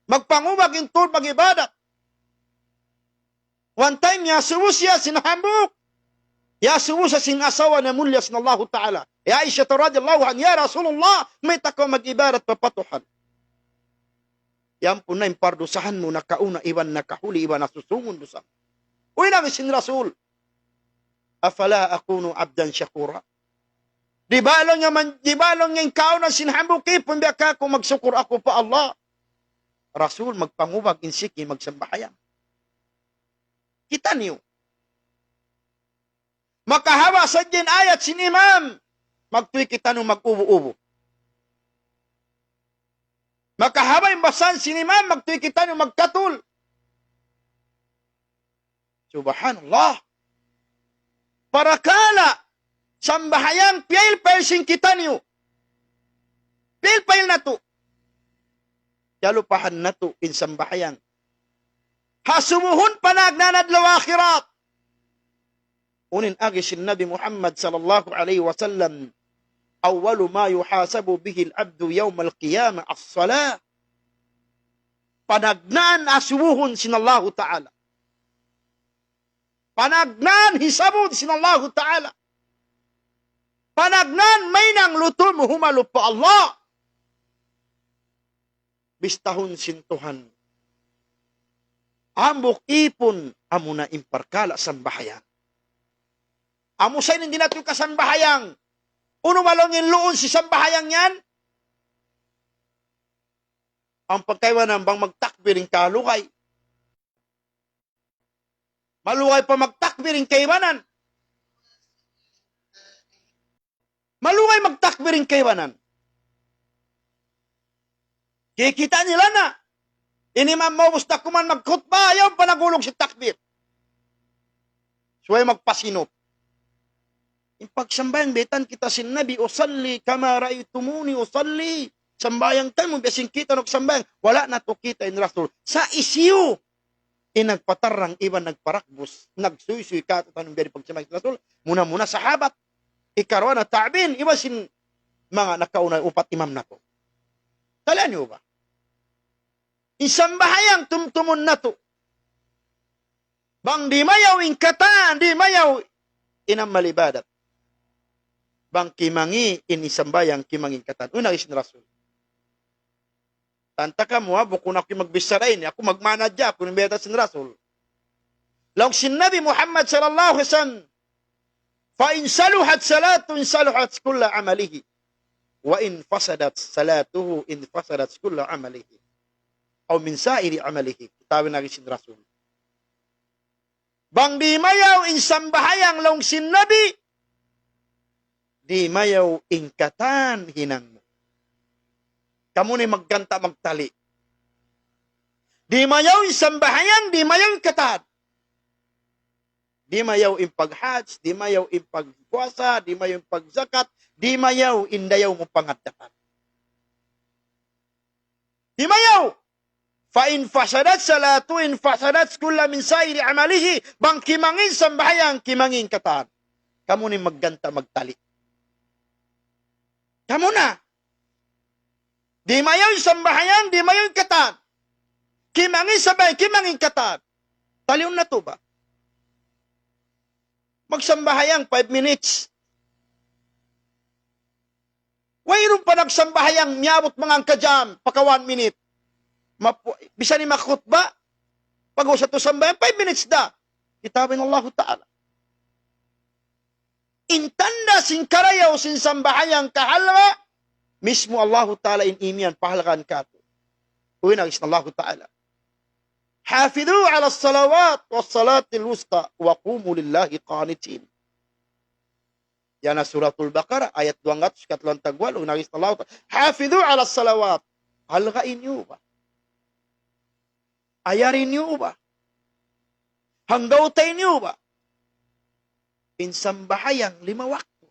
Magpangubag in tuhud mag-ibadat. One time, iyasubu siya sin hambuuk. Iyasubu siya sin asawa niya mulliya sin Allahu Ta'ala. Ya Aisha radiyallahu anha, "Ya Rasulullah, mayta' kaw mag-ibadat pa pa Tuhan? Iyampun na in pardusahan mu nakauna, iban nakahuli, iban nasusungun dusa mu." Uy, laung sin Rasul, "Afala akunu abdan shakura?" Di' ba laung niya man, di' ba laung niya in kaawnan sin hambuuk īpun, biya' kaku' magsukur aku pa Allah? Rasul magpangubag in siki magsambahayang. Kitaniyu. Makahaba' sadja in ayat sin imam, magtuy kitaniyu mag-ubu-ubu. Makahaba' in basahan sin imam, magtuy kitaniyu magkatul. Subhanallah. Parakala' sambahayang piyayil-payil sin kitaniyu. Piyayil-payil natu'. Kiyalupahan natu' in sambahayang. Ha subuhun panagnaan adlaw akhirat. Unu in agi sin Nabi Muhammad sallallahu alayhi wasallam, أول ما يحاسب به العبد يوم القيامة الصلاة. Panagnaan asubuhun sin Allahu Ta'ala. Panagnaan hisabun sin Allahu Ta'ala. Panagnaan mahinang lutu' mu humalup pa Allah. Bistahun sin Tuhan. Hambuuk īpun amuna in parkala' sambahayang. Amu sa in di' natu' kasambahayang. Unu ba laung in luun sin sambahayang yan? Amu pagkaibanan bang magtakbir in kalugay. Malugay pa magtakbir in kaibanan. Malugay magtakbir in kaibanan. Kikita' nila na. Ini man maubus na kuman magkhutba, ayaw pa nagulug sin takbir. Subay magpasinup. In pagsambahayang, baytaan kita sin Nabi, أصلوا كما رأيتموني أصلي. Sambahayang kamu, biya' sin kita nagsambahayang. Wala' natu' kita' in Rasul. Sa' hisiyu in nagpatarrang iban nagparakbus, nagsuysuy kātu'niyu biya' diin pagsambahayang sin Rasul. Muna-muna sahabat, hikaruwa na tabi'in, iban sin manga nakauna upat imam natu'. Talian niyu ba? In sambahayang tumtumun natu'. Bang di' mayaw in katan, di' mayaw in amal ibadat. Bang kimangi' in sambahayang, kimangi' in katan. Unu in agi sin Rasul. Tanta kamu, ha, bukun aku in magbichara ini, aku magmaana hadja, aku in bayta' sin Rasul. Laung sin Nabi Muhammad sallallahu alayhi wasallam, فإن صلحت صلاته صلحت كل عمله، وإن فسدت صلاته فسدت كل عمله، أو من سائر عمله. Kitaa niyu in agi sin Rasul. Bang di' mayaw in sambahayang laung sin Nabi, di' mayaw in katan hinang mu. Kamu na in magganta' magtali'. Di' mayaw in sambahayang, di' mayaw in katan. Di' mayaw in paghajj, di' mayaw in pagpuasa, di' mayaw in pagzakat, di' mayaw in dayaw mu pangaddatan. Di' mayaw. فإن فسدت صلاته فسدت كل من سائر عمله. Bang kimangi' in sambahayang, kimangi' in katan. Kamu na in magganta' magtali'. Kamu na. Di' mayaw in sambahayang, di' mayaw in katan. Kimangi' in sambahayang, kimangi' in katan. Taliun natu' ba? Magsambahayang five minutes. Wayruun pa nagsambahayang miyabut manga hangka jam, pagka one minute. Mapu-, bisan in magkhutba, pag-ubus natu' sambahayang, five minutes da. Kitaa niyu in Allahu Ta'ala. In tanda' sin karayaw sin sambahayang kahalga', mismu Allahu Ta'ala in imiyan pahalgaan kātu'. Unu in agi sin Allahu Ta'ala. حافظوا على الصلوات والصلاة الوسطى وقوموا لله قانتين. Yan ha Suratul Baqarah, ayat duwanggatus hikatluan tagwalu, in agi sin Allahu Ta'ala, حافظوا على الصلوات. Halgai niyu ba? Ayari niyu ba? Hanggawtai niyu ba? In sambahayang lima waktu.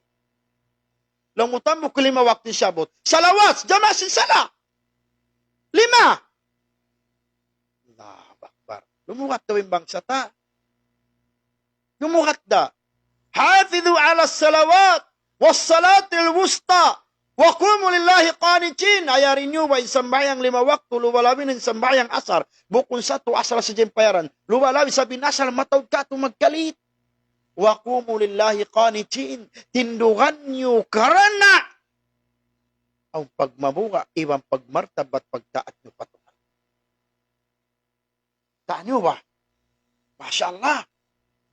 Laung mu tambuk lima waktu in siyabut. Salawat, jama' sin sala. Lima. Allahu Akbar. Lumugay da in bangsa ta. Lumugay da. حافظوا على الصلوات والصلاة الوسطى وقوموا لله قانتين. Ayari niyu ba in sambahayang lima waktu, luba-labi na in sambahayang asar. Bukun satu asar sadja in payaran. Luba-labi sabab in asar mataud katu' magkalit. وقوموا لله قانتين. Tindugan niyu karna' awn pagmabuga' iban pagmartabat pagtaat niyu pa Tuhan. Taniyu ba? Masha Allah.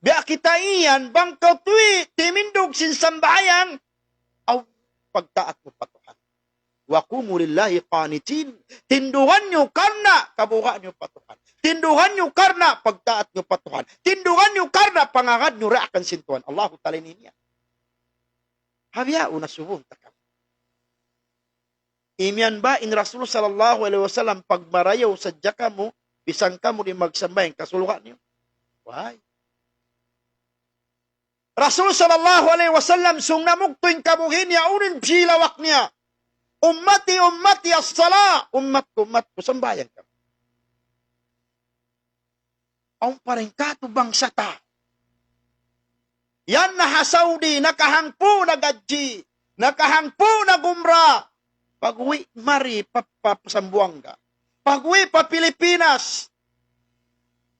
Biya' kita yan, bang kaw tuwi' timindug sin sambahayang, awn pagtaat mu pa Tuhan. وقوموا لله قانتين. Tindugan niyu karna' kabuga' niyu pa Tuhan. Tindugan niyu karna' pagtaat niyu pa Tuhan. Tindugan niyu karna' pangagad niyu daakan sin Tuhan. Allahu Ta'ala ini niya. Ha bihaun na subun ta kamu. Imiyan ba in Rasul sallallahu alayhi wasallam pagmarayaw sadja kamu, bisan kamu di' magsambahayang kasulga' niyu? Way. Rasul sallallahu alayhi wasallam, sung namugtu in kabuhi' niya, unu in bilawak niya? "Ummati, ummati, as-salah." Ummat ku, ummat ku, sambahayang kamu. Awn pa dayn katu' bangsa ta. Yan na ha Saudi, nakahangpu' naghajji, nakahangpu' nag-umrah. Pag-uwi' mari pa, pa, pa Zamboanga. Pag-uwi' pa Pilipinas,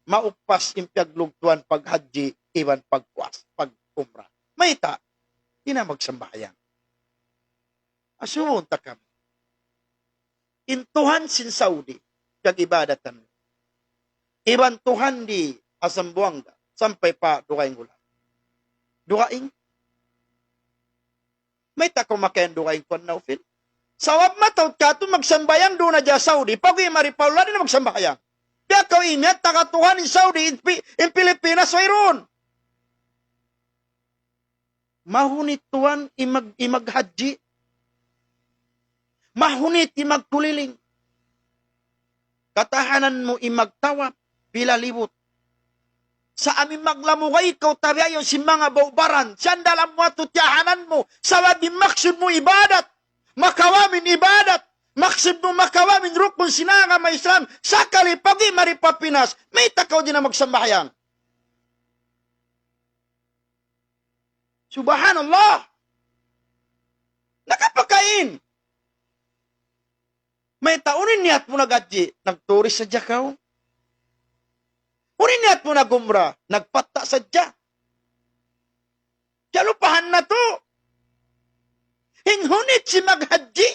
maupas in piyaglugtuan paghajji iban pagpuas, pag-umrah. Mayta'? Di' na magsambahayang. Asubuhun ta kami. In Tuhan sin Saudi, piyag-ibadatan mu. Iban Tuhan di ha Zamboanga, sampay pa dugaing ulan. Dugaing? Mayta' kaw makayan dugaing, Tuan Naufil? Sabab mataud katu' magsambahayang duun na ha Saudi, pag-uwi' mari pa ula' di' na magsambahayang. Biya' kaw imiyan, taga Tuhan in Saudi, in Pi-, in Pilipinas, wayruun. Mahunit tuwan in mag-, in maghajji. Mahunit in magkuliling. Katahanan mu in magtawaf, pila libut. Sa' amu in maglamugay kaw, tabiayun sin manga baubaran, sandal mu atu tiyahanan mu, sabab in maksud mu ibadat, makawa' mu in ibadat, maksud mu makawa' mu in rukun sin agama Islam, sakali pag-uwi' mari pa Pinas, mayta' kaw di' na magsambahayang? Subhanallah. Nakapakain. Mayta', unu in niyat mu naghajji? Nagturis sadja kaw? Unu in niyat mu nag-umrah? Nagpatta' sadja? Kalupahan natu'. In hunit sin maghajji.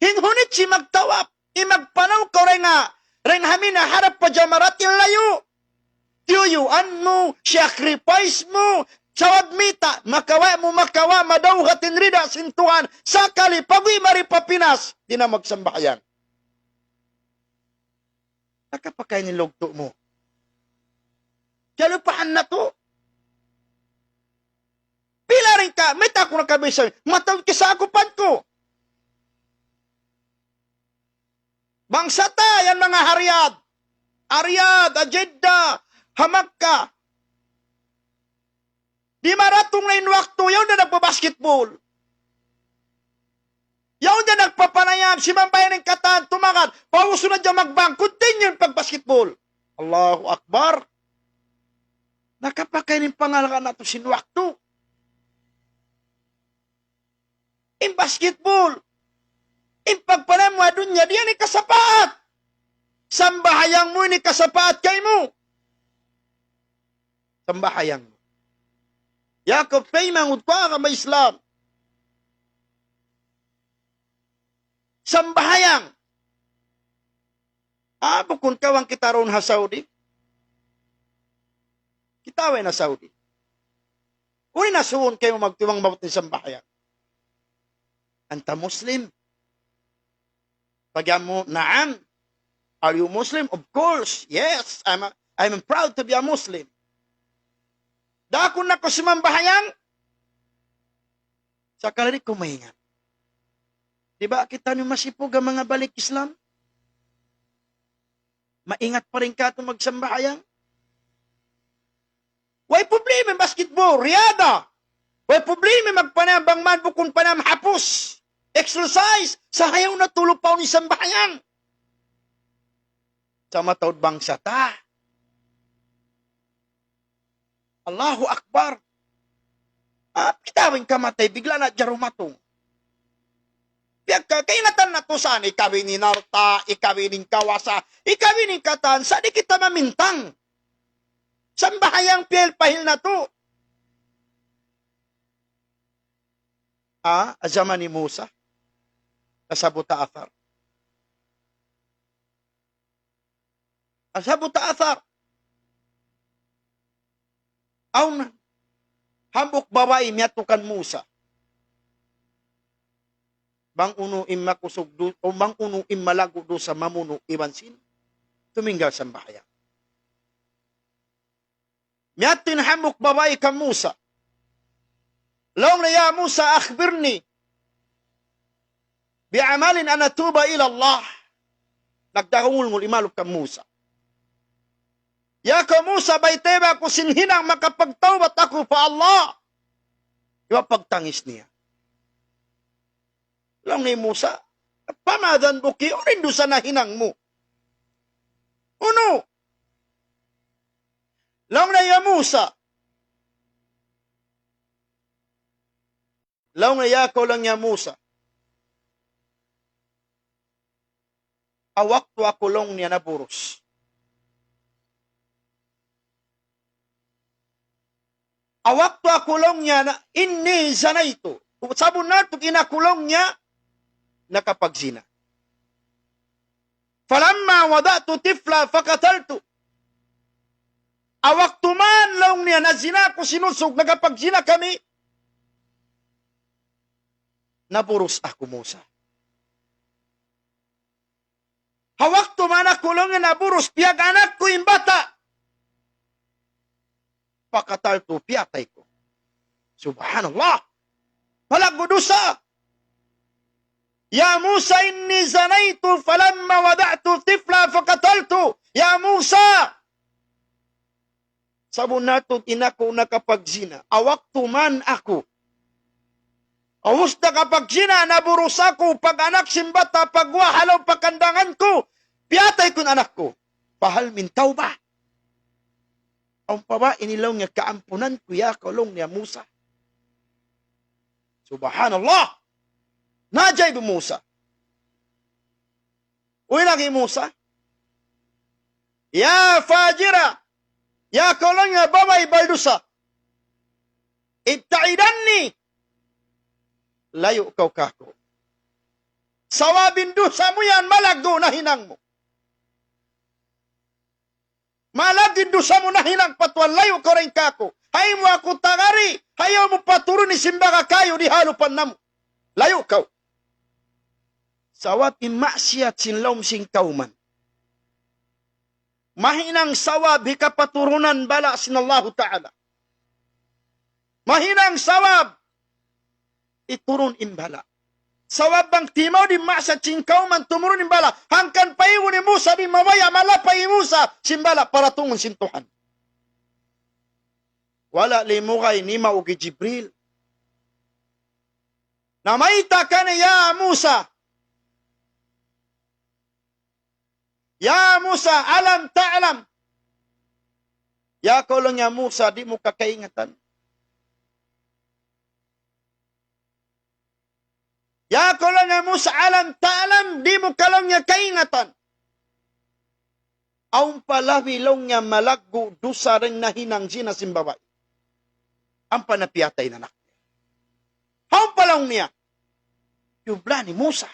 In hunit sin magtawaf. In magpanaw kaw dayn ha, dayn ha Mina harap pa Jamarat, in layu'. Tiyuyuan mu, sacrifice mu, sabab mayta', makawa' mu, makawa', madawhat in rida sin Tuhan, sakali pag-uwi' mari pa Pinas, di' na magsambahayang. Nakapakain in lugtu' mu. Kalupahan natu'. Pila dayn ka, mayta' aku nakabisa, mataud kasakupan ku. Bangsa ta yan, manga ha Riyadh. Ha Riyadh, ha Jeddah, ha Makkah. Di' maratung na in waktu, yaun na nagpa-basketball. Yaun na nagpapanayam, simambahayang in katan, tumagad, pausun na dyan magbang, continue in pag-basketball. Allahu Akbar. Nakapakain in pangalagaan natu' sin waktu. In basketball, in pagpanayam mu ha dunya, di' yan in kasapaat. Sambahayang mu in kasapaat kaymu. Sambahayang mu. Yaku paymanghud ku agama Islam. Sambahayang. Ah, bukun kawan kita duun ha Saudi. Kita way na Saudi. Unu in asubuhun kaymu magtimbang maabut in sambahayang? Anta Muslim? Pag-iyan mu, "Naam." "Are you Muslim?" "Of course. Yes, I'm a, I'm proud to be a Muslim." Dakun na kaw simambahayang? Sakali di' kaw maingat. Di' ba kitaniyu masipug ha manga balik Islam? Maingat pa dayn katu' magsambahayang? Way problema in basketball, riyada. Way problema in magpanayam bang man bukun panayam hapus. Exercise, sa' ayaw na tulupaw in sambahayang. Sa' mataud bangsa ta. Allahu Akbar. Ah, kita' in kamatay, bigla na jarumatung. Piyagka, kaingatan natu' sa' ini, ikawin in alta', ikawin in kawasa, ikawin in katan, sa' di' kita mamintang. Sambahayang pihil-pahil natu'. Ah, jaman ni Musa. Nasabbut ha athar. Nasabbut ha athar. Awn hambuuk babai miyadtu kan Musa. Bang unu in makusug du-, o bang unu in malaggu' dusa mamunu' iban sin tuminggal sambahayang. Miyadtu in hambuuk babai kan Musa. Laung niya, "Ya Musa, أخبرني بعمل أن أتوب إلى الله." Nagdahungulngul imaluk kan Musa. Ya kaw Musa, baytai ba aku sin hinang makapagtawbat aku pa Allah? Iban pagtangis niya. Laung hi Musa, فما ذنبك, unu in dusa nahinang mu? Unu? Laung niya, ya Musa. Laung niya, ya kaw laung niya Musa. Ha waktu aku laung niya naburus. Ha waktu aku laung niya na, إني زنيت. Sabunnal tuud in aku laung niya nakapagzina. فلما وضعت طفلا فقتلت. Ha waktu man laung niya nazina aku sin usug, nakapagzina kami, naburus aku Musa. Ha waktu man aku laung niya naburus, piyag-anak ku in bata'. فقتلت, piyatay ku. Subhanallah. Malaggu' dusa. يا موسى إني زنيت فلما وضعت طفلا فقتلت. Ya Musa, sabunnal tuud in aku nakapagzina. Ha waktu man aku, ubus nakapagzina, naburus aku, pag-anak sin bata', pagguwa' ha lawm pakandangan ku, piyatay ku in anak ku. فهل من توبة. Awn pa ba ini laung niya kaampunan ku ya kaw laung niya Musa? Subhanallah. Naajaib Musa. Uy, laung hi Musa. يا فاجرة, ya kaw laung niya babai baldusa. ابتعد عني. Layu' kaw kāku'. Sabab in dusa mu yan malaggu' nahinang mu. Malaggu' in dusa mu nahinang pa Tuhan, layu' kaw dayn kāku'. Ayaw mu aku tagari, ayaw mu paturuni sin baga kayu di ha alupan namu'. Layu' kaw. Sabab in maksiyat sin lawm sin kawman. Mahinang sabab hikapaturunan bala' sin Allahu Ta'ala. Mahinang sabab hiturun in bala'. Sabab bang timaud in maksiyat sin kawman tumurun in bala'. Hangkan pa igun hi Musa di' mabaya' malapay hi Musa sin bala' paratungun sin Tuhan. Wala' limugay nimaug hi Jibril. Namayta' kaniya, ya Musa. يا موسى ألم تعلم. Ya kaw laung niya Musa, di' mu ka kaingatan? Ya kaw laung niya Musa, ألم تعلم, di' mu ka laung niya kaingatan? Awn pa labi laung niya malaggu' dusa dayn nahinang zina sin babai. Ampa napiyatay in anak niya. Awn pa laung niya. Yublan hi Musa.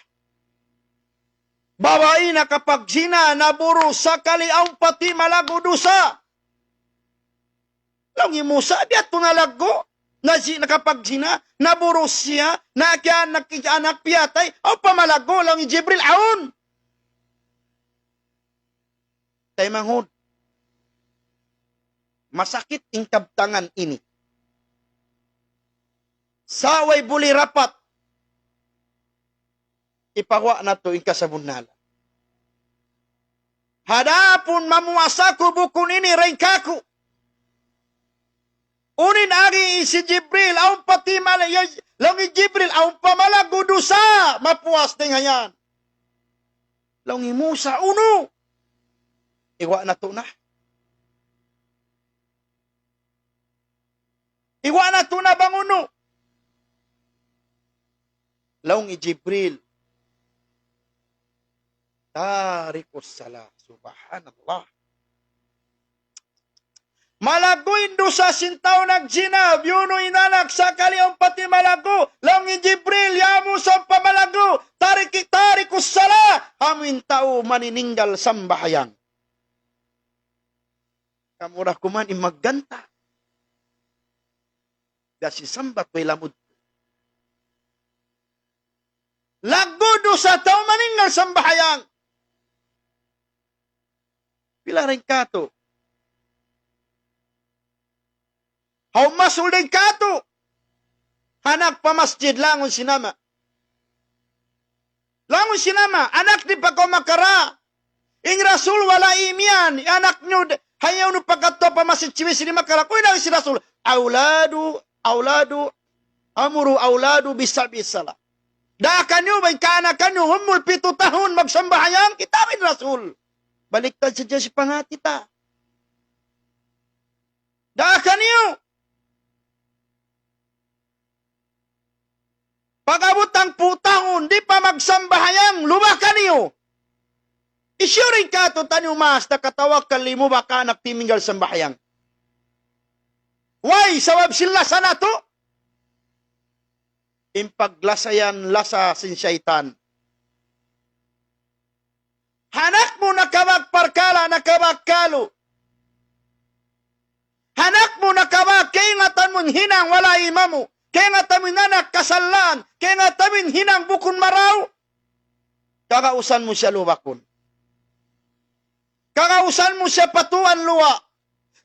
Babai nakapagzina, naburus sakali awn pa ti malaggu' dusa. Laung hi Musa, biya' tu nalaggu', nazi-, nakapagzina, naburus siya, nakianak, anak piyatay, awn pa malaggu', laung hi Jibril, awn. Taymanghud, masakit in kabtangan ini. Sa' way buli rapat, ipaguwa' natu' in kasabunnalan. Adapun mamuas aku bukun ini dayn kāku'. Unu in agi hi Jibril, awn pa ti mala-, ya, laung hi Jibril, awn pa malaggu' dusa, mapuas dayn ha yan. Laung hi Musa, unu? Iguwa' natu' na. Iguwa' natu' na bang unu. Laung hi Jibril, تارك الصلاة. Subhanallah. Malaggu' in dusa sin tau nagzina, biyunu' in anak sakali awn pa ti malaggu'. Laung hi Jibril, ya Musa, awn pa malaggu', تارك، تارك الصلاة. Amu in tau manininggal sambahayang. Kamu da kuman in magganta'. Gasi sambat way lamud. Laggu' dusa tau maninggal sambahayang. Pila dayn kātu'? Hawnu masul dayn kātu'? Anak pa masjid, langun sin ama'. Langun sin ama', anak, di' pa kaw makara. In Rasul wala' imiyan, anak niyu, Hayaw niyu pa kadtu pa masjid, siwi-siwi makalak. Uy, laung sin Rasul, "Awladu, awladu, amuru awladu bis sab'i salah." Daakan niyu ba in kaanakan niyu, umul pitu tahun magsambahayang, kita' in Rasul. Baliktad sadja sin panghati ta. Daakan niyu. Pag-abut hangpu' tahun, di' pa magsambahayang, lubakan niyu. Hisiyu in katu' taniyu maas nakatawakkal limubak anak timinggal sambahayang. Way, sabab sin lasa natu'. In paglasa yan, lasa sin saytan. Ha anak mu nakabak parkala', nakabak kalu. Ha anak mu nakabak kaingatan mu in hinang wala' imamu. Kaingatan mu in anak kasallaan. Kaingatan mu in hinang bukun marayaw. Kagausan mu siya lubakun. Kagausan mu siya patuan luwa'.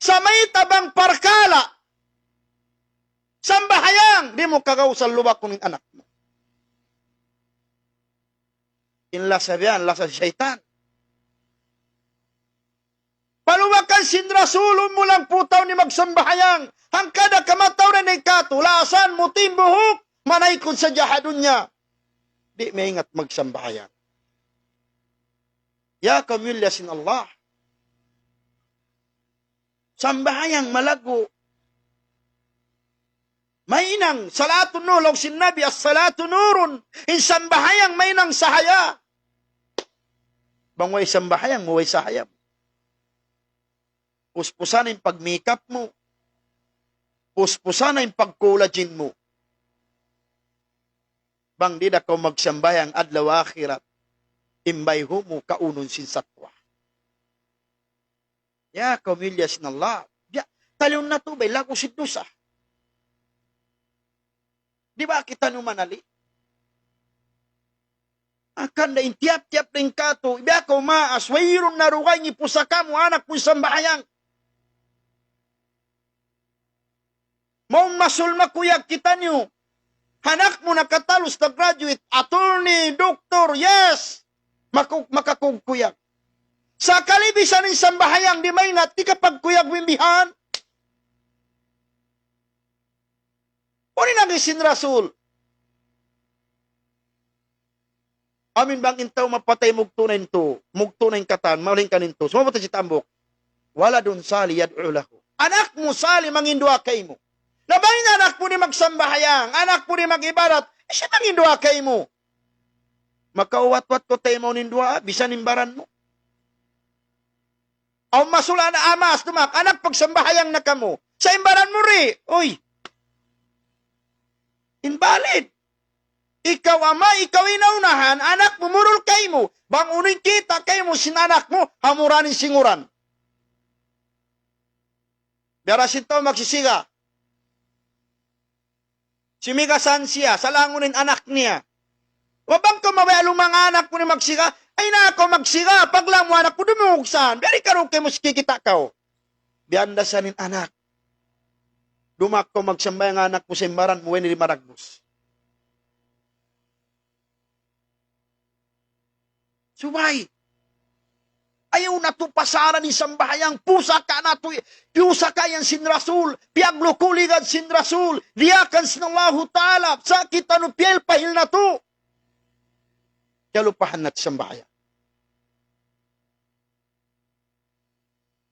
Sa' mayta' bang parkala' sambahayang, di' mu kagausan lubakun in anak mu. In lasa biya' yan, lasa sin saytan. Palubakan sin Rasul, umul hangpu' tahun in magsambahayang. Hangkan da kamatauran in katu', lasan mu timbuhuk, manaykud sadja ha dunya. Di' maingat magsambahayang. Ya kamu, mulliya sin Allah. Sambahayang malaggu'. Mahinang, salatun nur, laung sin Nabi, "As-salatu nurun." In sambahayang mahinang sahaya. Bang way sambahayang mu, way sahaya mu. Puspusan in pag-makeup mu. Puspusan in pag-collagen mu. Bang di' da kaw magsambahayang adlaw akhirat, in bayhu' mu kaunun sin satwa. Ya kaw, mulliya sin Allah. Biya', taliun natu' bay, laggu' sin dusa. Di' ba kitaniyu manali'? Hangkan da in tiyap-tiyap da in katu', biya' kaw maas, wayruun na dugaing in pusaka mu, anak mu sambahayang. Mawn masul makuyag kitaniyu. Anak mu nakatalus, nag-graduate, attorney, doktor, yes. Maku-, makakuyag-kuyag. Sakali bisan in sambahayang di' maingat, di' kapagkuyag mu in bihan. Unu in agi sin Rasul? Amin bang in tau mapatay mugtu' na in tu, mugtu' na in katan, mahuling kan in tu. Sumabut sin tambuk. Waladun salih yad'u lahu. Anak mu salih mangin duwaa kaymu. Na bang in anak mu di' magsambahayang, anak mu di' mag-ibadat, eh, siya mangin duwaa kaymu. Makauwat-wat kaw taymaun in duwaa, bisan in baran mu. Awn masul anak, amas dumak, anak pagsambahayang na kamu. Sa' in baran mu di', uy. Invalid. Ikaw ama, ikaw in naunahan, anak mu murul kaymu. Bang unu in kita' kaymu sin anak mu, ha mura niya singuran. Biya' da sin tau magsisiga. Simigasan siya, salangun in anak niya. Wa bang kaw mabaya' lumang anak mu di' magsiga, ay na kaw magsiga, paglamu anak mu dumungug saan, biya' di' karuke mu sikikita' kaw. Biya' da sa in anak. Dumaak kaw magsambahayang anak mu sa' in baran mu, way na di' maragbus. Subay. Ayaw natu' pasaran in sambahayang, pusaka natu', piyusaka yan sin Rasul, piyaglukuligan sin Rasul, diyakan sin Allahu Ta'ala, sa' kitaniyu piyahil-pahil natu'. Kalupahan natu' sambahayang.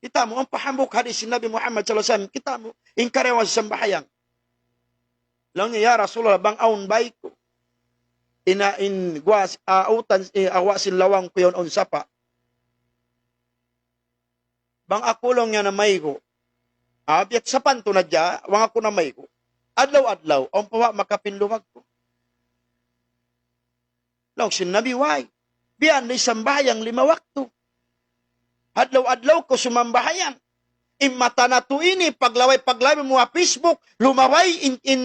Kita' mu, amu pa hambuuk hadis sin Nabi Muhammad sallallahu alayhi wasallam, kita' mu, in karayawan sin sambahayang. Laung niya, "Ya Rasulullah, bang awn bay ku. Ina in guwa, ah, utan, eh, awa sin lawang ku yaun awn sapa'. Bang aku laung niya namaygu'. Ah, biya' sapantun hadja, bang aku namaygu'. Adlaw-adlaw, awn pa ba makapinlubag ku?" Laung sin Nabi, "Way. Biya' na in sambahayang lima waktu. Adlaw-adlaw kaw sumambahayang. In mata natu' ini, paglaway-paglaway mu ha Facebook, lumaway in, in,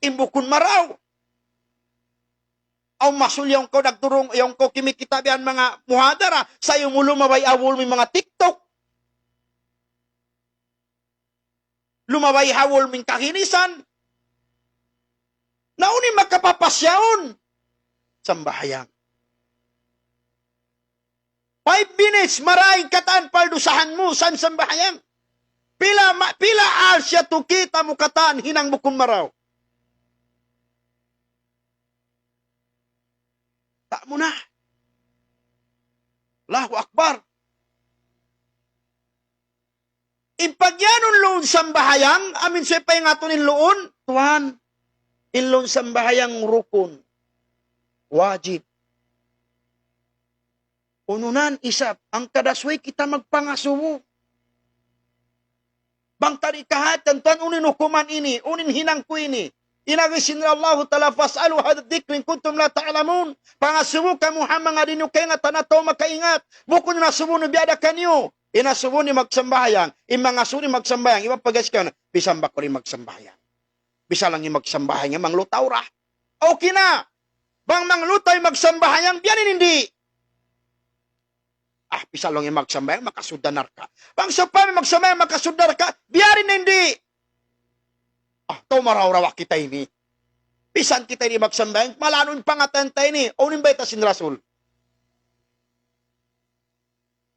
in bukun marayaw. Awn masul yaun kaw nagturung, yaun kaw kimikita' biya' manga muhadara, sa' ayaw mu lumaway ha wall mu in manga TikTok. Lumaway ha wall mu in kahinisan. Na unu in makapapas yaun?" Sambahayang. Five minutes, marayaw in katan paldusahan mu, sa' sambahayang. Pila, ma-, pila alsiyatu kita mu katan hinang mu kumarayaw. Ta' mu na. Allahu Akbar. In pagyanun luun sambahayang, amin sa' paingatun in luun, tuwan, in luun sambahayang rukun, wajib. Ununan isab, hangkan da subay kita magpangasubu. Bang ta di' kahātihan, tuwan, unu in hukuman ini, unu in hinang ku ini. In agi sin Allahu Ta'ala, "فاسألوا أهل الذكر إن كنتم لا تعلمون." Pangasubu kamu ha manga di' niyu kaingatan atawa makaingat. Bukun in asubu niyu biya' da kaniyu. In asubu niyu magsambahayang, in mangasubu niyu magsambahayang, iban pag-ask kaniyu, "Bisan ba kaw di' magsambahayang? Bisan lang in magsambahayang, manglutaw ra." Okay na. Bang manglutaw in magsambahayang, biya' diin in di'? Ah, bisan lang in magsambahayang, makasud da narka'. Bang sawpama in magsambahayang, makasud da narka', biya' diin in di'? Ah, tau marayaw-rayaw kita ini. Bisan kita di' magsambahayang, malanu' in pangatayan ta ini. Unu in bayta' sin Rasul?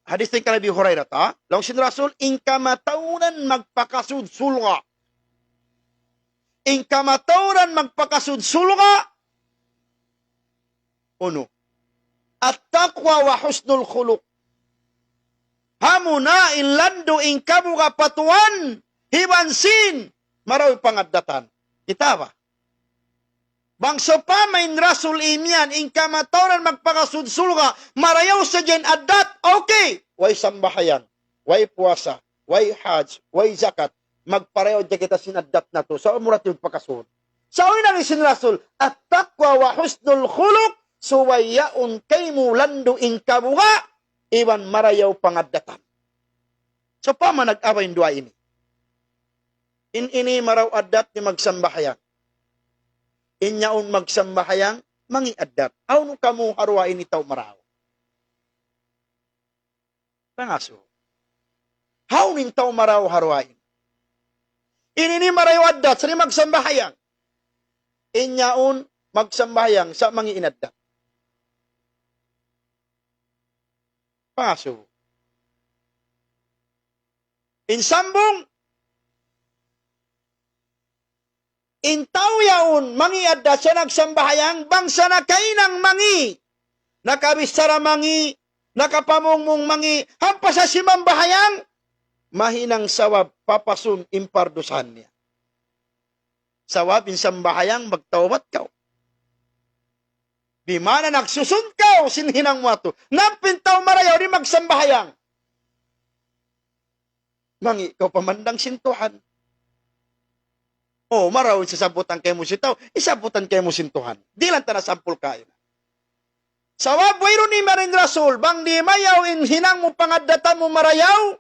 Hadis dayn kan Abi Hurairah, ta? Laung sin Rasul, in kamatauran magpakasud surga'. In kamatauran magpakasud surga', unu? التقوى وحسن الخلق. Amuna in landu' in kabuga' pa Tuhan, iban sin marayaw pangaddatan. Kita' ba? Bang sawpama in Rasul imiyan, in kamatauran magpakasud surga', marayaw sadja in addat, okay. Way sambahayang, way puasa, way hajj, way zakat, magparayaw hadja kita sin addat natu'. Sa' amu ra in magpakasud. Sa' unu in agi sin Rasul, التقوى وحسن الخلق, subay yaun kaymu landu' in kabuga', iban marayaw pangaddatan. Sawpama nag-abay in duwa ini. In ini marayaw addat di' magsambahayang. In yaun magsambahayang, mangi' addat. Hawnu kamu ha duwa ini tau marayaw? Pangasubu. Hawnu in tau marayaw ha duwa ini? In ini marayaw addat, sa' di' magsambahayang. In yaun magsambahayang, sa' mangi' in addat. Pangasubu. In sambung, in tau yaun mangi' addat, sa' nagsambahayang, bang sa' nakahinang mangi', nakabichara mangi', nakapamungmung mangi', ampa sa' simambahayang, mahinang sabab papasun in pardusahan niya. Sabab in sambahayang magtawbat kaw. Bima'na nagsusun kaw sin hinang mu yadtu. Na in tau marayaw di' magsambahayang. Mangi' kaw pamandang sin Tuhan. O, marayaw in sasabutan kaymu sin tau, isabutan kaymu sin Tuhan. Di' lang ta na sampul kaina. Sabab wayruun imiyan in Rasul, bang di' mayaw in hinang mu pangaddatan mu marayaw,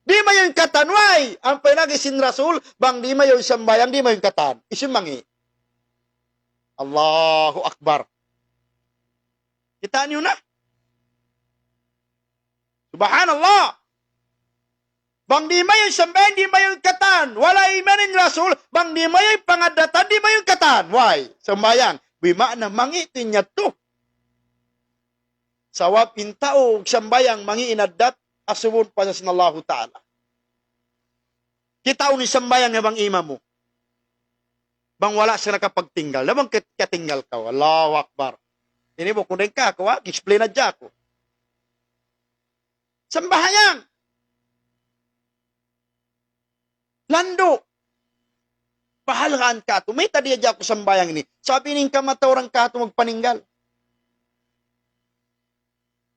di' mayaw in katan way. Ampa in agi sin Rasul, bang di' mayaw in sambahayang, di' mayaw in katan. Hisiyu in mangi'? Allahu Akbar. Kita' niyu na? Subhanallah. Bang di' mayaw in sambahayang, di' mayaw in katan. Wala' imiyan in Rasul, bang di' mayaw in pangaddatan, di' mayaw in katan. Way? Sambahayang. Bima'na mangi' tuud in yadtu. Sabab in tau sambahayang mangi' in addat, asubun pa sa sin Allahu Ta'ala. Kitaun in sambahayang niya bang imam mu. Bang wala' siya nakapagtinggal. Na bang kat-, katinggal kaw. Allahu Akbar. Ini bukun dayn kaku', ha? Explain hadja aku. Sambahayang. Landu'. Pahalgaan katu'. Mayta' di' hadja aku sambahayang ini? Sabab in kamatauran katu' magpaninggal.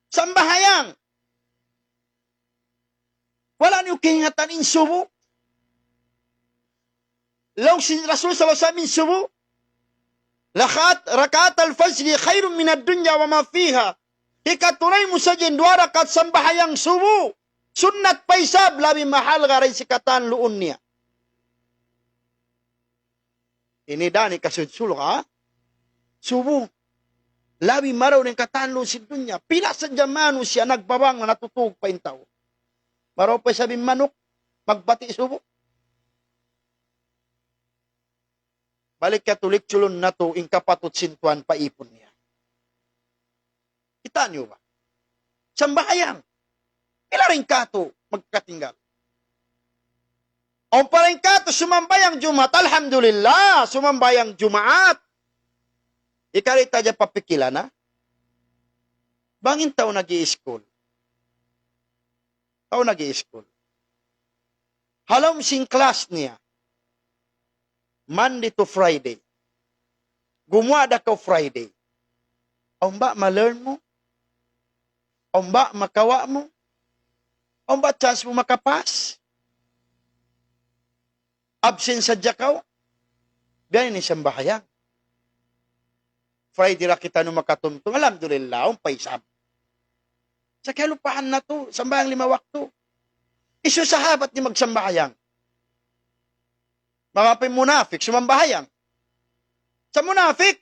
Sambahayang. Wala' niyu kaingatan in subu. Laung sin Rasul sallallahu alayhi wasallam in subu, "ركعت-، ركعتا الفجر خير من الدنيا وما فيها." Hikatunay mu sadja in duwa rakaat sambahayang subu. Sunnat pa isab, labi mahalga' dayn sin katan luun niya. Ini da in kasud surga', subu. Labi marayaw dayn katan luun sin dunya. Pila sadja manusiya' nagbabang na natutug pa in tau. Marayaw pa isab in manuk, magbati' subu. Balik katu' lecture natu' in kapatut sin Tuhan pa ipun niya. Kita' niyu ba? Sambahayang. Pila dayn katu' magkatinggal? Awn pa dayn katu' sumambahayang Jumaat, alhamdulillah, sumambahayang Jumaat. Ikarita ja papikilan, ha? Bang in tau nag-i-school. Tau nag-i-school. Ha lawm sin class niya, Monday to Friday. Gumuwa' da kaw Friday. Awn ba ma-learn mu? Awn ba makawa' mu? Awn ba chance mu makapass? Absent sadja kaw? Biya' ini sambahayang. Friday ra kitaniyu makatumtum. Alhamdulillah, awn pa isab. Sa' kiyalupahan natu', sambahayang lima waktu. Hisiyu sahabat di' magsambahayang? Manga pa in munafik, sumambahayang. Sa' munafik,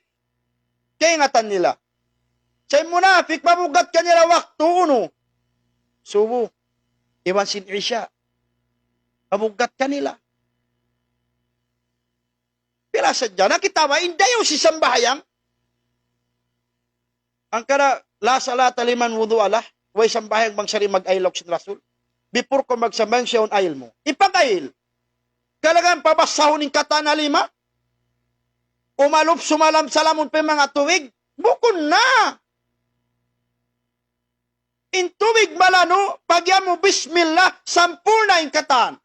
kaingatan nila. Sa' in munafik, mabugat kanila waktu unu. Subu. Iban sin Isya. Mabugat kanila. Pila sadja, na kita ba, in dayaw sin sambahayang. Hangkan, لا صلاة لمن لا وضوء له, way sambahayang bang siya di' mag-ayil, laung sin Rasul. Before kaw magsambahayang, siya awn ayil mu. Ipag-ayil. Kalagan pabasahun in katan ha lima. Umalup, sumalam-salamun pa in manga tubig. Bukun na. In tubig malanu', pag'iyan mu bismillah, sampurna' in katan.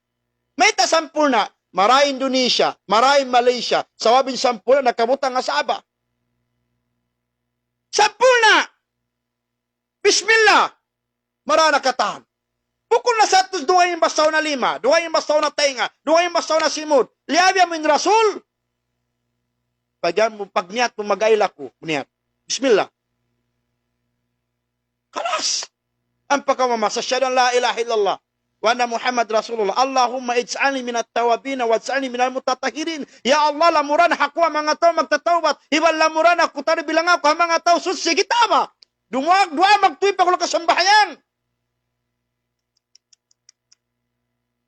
Mayta' sampurna'? Marayaw Indonesia, marayaw Malaysia, sabab in sampurna' nakabutang ha Sabah. Sampurna'! Bismillah! Marayaw na katan. Bukun na sa' tuud dugaing in basahun ha lima, dugaing in basahun ha taynga, dugaing in basahun ha simud. Liyabihan mu in Rasul. Pag'iyan mu, pagniyat mu, mag-ayil aku. Niyat. Bismillah. Kalas. Ampa kaw mamasa, أشهد أن لا إله إلا الله وأن محمدا رسول الله. اللهم اجعلني من التوابين واجعلني من المتطهرين. Ya Allah, lamura niyu aku ha manga tau magtatawbat. Iban lamura niyu aku, tabilang aku ha manga tau suchi. Kita' ba? Dumuwaa, duwaa magtuy pa kaw nakasambahayang.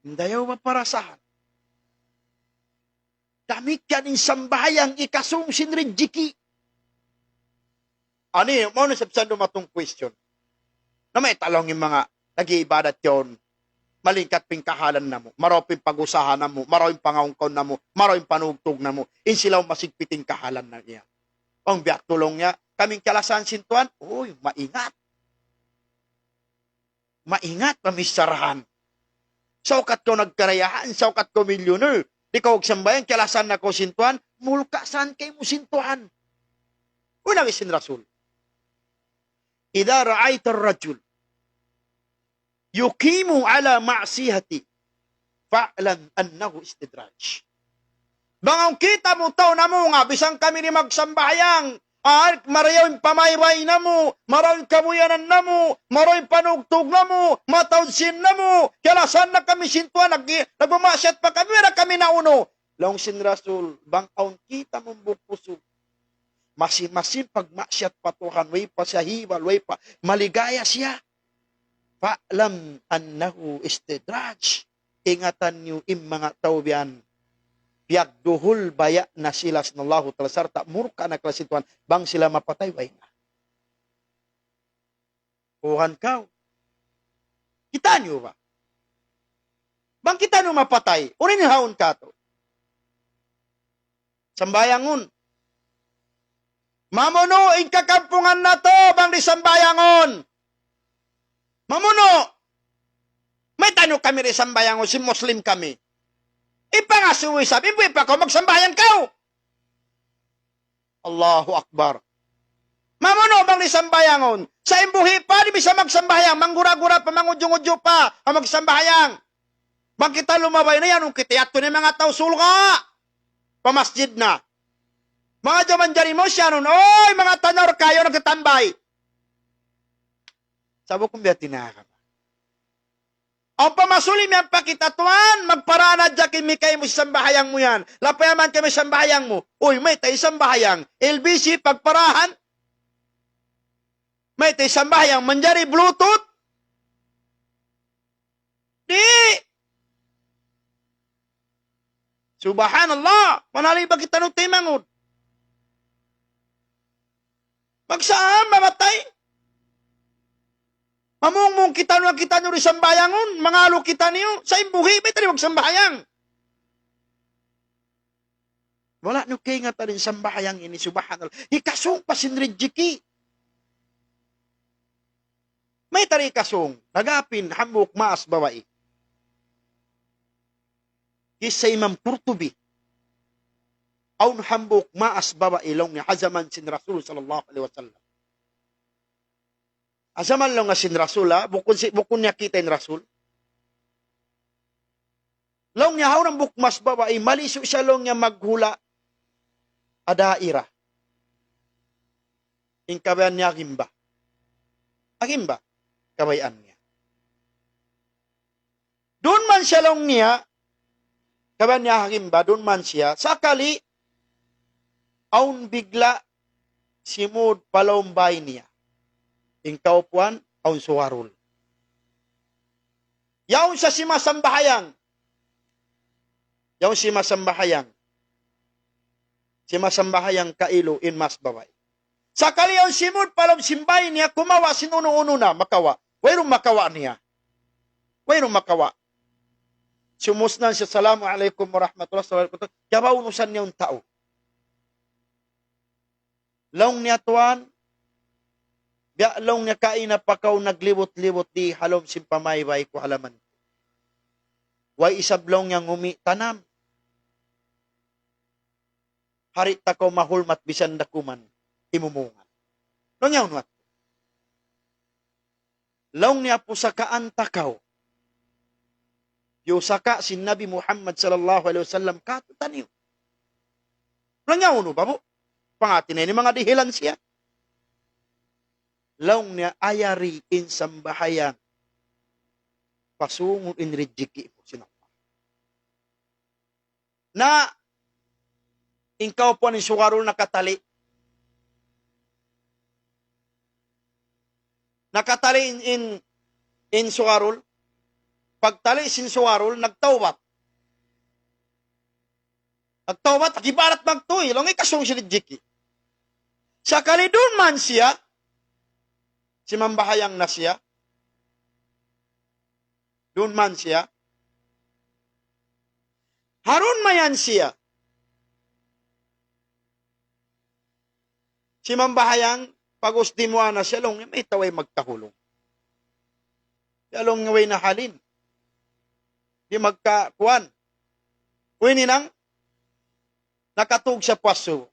Dayaw ba parasahan? Damikkiyan in sambahayang hikasūng sin rijiki'. Ani, maunu isab sa' dumatung question. Na mayta' laung in manga nag-iibadat yaun, malingkat pa in kahalan namu', marayaw pa in pag-usaha namu', marayaw in pangaun-kaun namu', marayaw in panugtug namu', in sila masigpit in kahalan na niya. Bang biya' tu laung niya, kami in kiyalasahan sin Tuhan, uy, maingat. Maingat pamicharahan. Saukat kaw nagkarayahan, saukat kaw millionaire, di' kaw magsambahayang, kiyalasahan na kaw sin Tuhan, mulka' san kaymu sin Tuhan. Unu laung sin Rasul? إذا رأيت الرجل يقيم على معصية فاعلم أنه استدراج. Bang awn kita' mu tau namu' nga, bisan kami di' magsambahayang, ah, marayaw in pamaybay namu', marayaw in kabuyanan namu', marayaw in panugtug namu', mataud sin namu', kiyalasahan na kami sin Tuhan, nag-, nagmamaksiyat pa kami, wala' kami naunu. Laung sin Rasul, bang awn kita' mu hambuuk usug, masi-, masi pagmaksiyat pa Tuhan, way pa siya hibal, way pa, maligaya siya. فاعلم أنه استدراج. Ingatan niyu in manga tau biya' yan. Piyagduhul baya' na sila sin Allahu Ta'ala sarta' murka' na kanila sin Tuhan. Bang sila mapatay, way na. Kuhan kaw. Kita' niyu ba? Bang kitaniyu mapatay, unu in haun katu'? Sambahayangun. Mamunu' in kakampungan natu' bang di' sambahayangun. Mamunu'. Mayta' niyu kami di' sambahayangun, sin Muslim kami. Ipangasubu isab, in buhi' pa kaw, magsambahayang kaw. Allahu Akbar. Mamunu' bang di' sambahayangun. Sa' in buhi' pa, di' bisa magsambahayang, manggura-gura pa, mangudju-ngudju pa, ang magsambahayang. Bang kita lumabay na yan, kung kita yadtu na in manga tau sulga'. Pa masjid na. Manga jaman jari mu siya nun, oy, manga tanaw kayu nagtatambay. Sa' bukun biya' tinaka. Awn pa masulim yan pa kita, tuwan, magparaan hadja kami kaymu sin sambahayang mu yan. Lapayan man kami sambahayang mu. Uy, mayta' in sambahayang? L B C, pagparahan? Mayta' in sambahayang? Manjari Bluetooth? Di'. Subhanallah. Manali' ba kitaniyu taymanghud? Magsaan, mamatay. Amung-mung kitaniyu, kitaniyu di' sambahayangun, mangalu' kitaniyu, sa' in buhi', mayta' di' magsambahayang? Wala' niyu kaingatan in sambahayang ini, subhanallah. Hikasung pa sin rijiki'. Mayta' di' hikasung? Nagapin hambuuk maas babai. Kissa Imam Qurtubi. Awn hambuuk maas babai laung niya ha jaman sin Rasul sallallahu alayhi wasallam. Ha jaman laung niya sin Rasul, ha, bukun si, bukun niya kita' in Rasul. Laung niya, awn hambuuk maas babai, malisu' siya laung niya maghula' ha daira. In kabayaan niya ha gimba. Ha gimba. Kabayaan niya. Duun man siya laung niya, kabayaan niya ha gimba, duun man siya, sakali, awn bigla' simud pa lawm bāy niya. In kaupuan, awn sugarol. Yaun sa simasambahayang. Yaun simasambahayang. Simasambahayang kailu in maas babai. Sakali yaun simud pa lawm sin bāy niya, kumawa' sin unu-unu na makawa'. Wayruun makawa' niya. Wayruun makawa'. Sumusnan siya, "Assalamu alaykum warahmatullahi wabarakatuh." Kiyabaw unusan niya in tau. Laung niya, "Tuwan, biya' laung niya kaina pa kaw naglibut-libut di ha lawm sin pamaybay ku halaman. Way isab laung niya ngumi' tanam. Hari ta kaw mahulmat bisan da kuman imumungan." Laung niya, "Unu at?" Laung niya, "Pusakaan ta kaw. Piyusaka' sin Nabi Muhammad sallallahu alayhi wasallam kātu'niyu." Laung niya, "Unu ba bu?" Pangati na ini manga dihilan siya. Laung niya, "Ayari in sambahayang. Pasungun in rijiki' mu sin Allah." Na in kaupuan in sugarol nakatali'. Nakatali' in, in, in sugarol. Pagtali' sin sugarol, nagtawbat. Nagtawbat, agi barat magtuy, laung niya hikasung sin rijiki'. Sakali duun man siya, simambahayang na siya. Duun man siya. Ha duun mayan siya. Simambahayang, pag-ubus dimuwaa na siya, laung niya, "Mayta' way magkahulung?" Siya laung niya, "Way na halin. Di' magkakuwan." Uy, ninang, nakatug siya puas subu.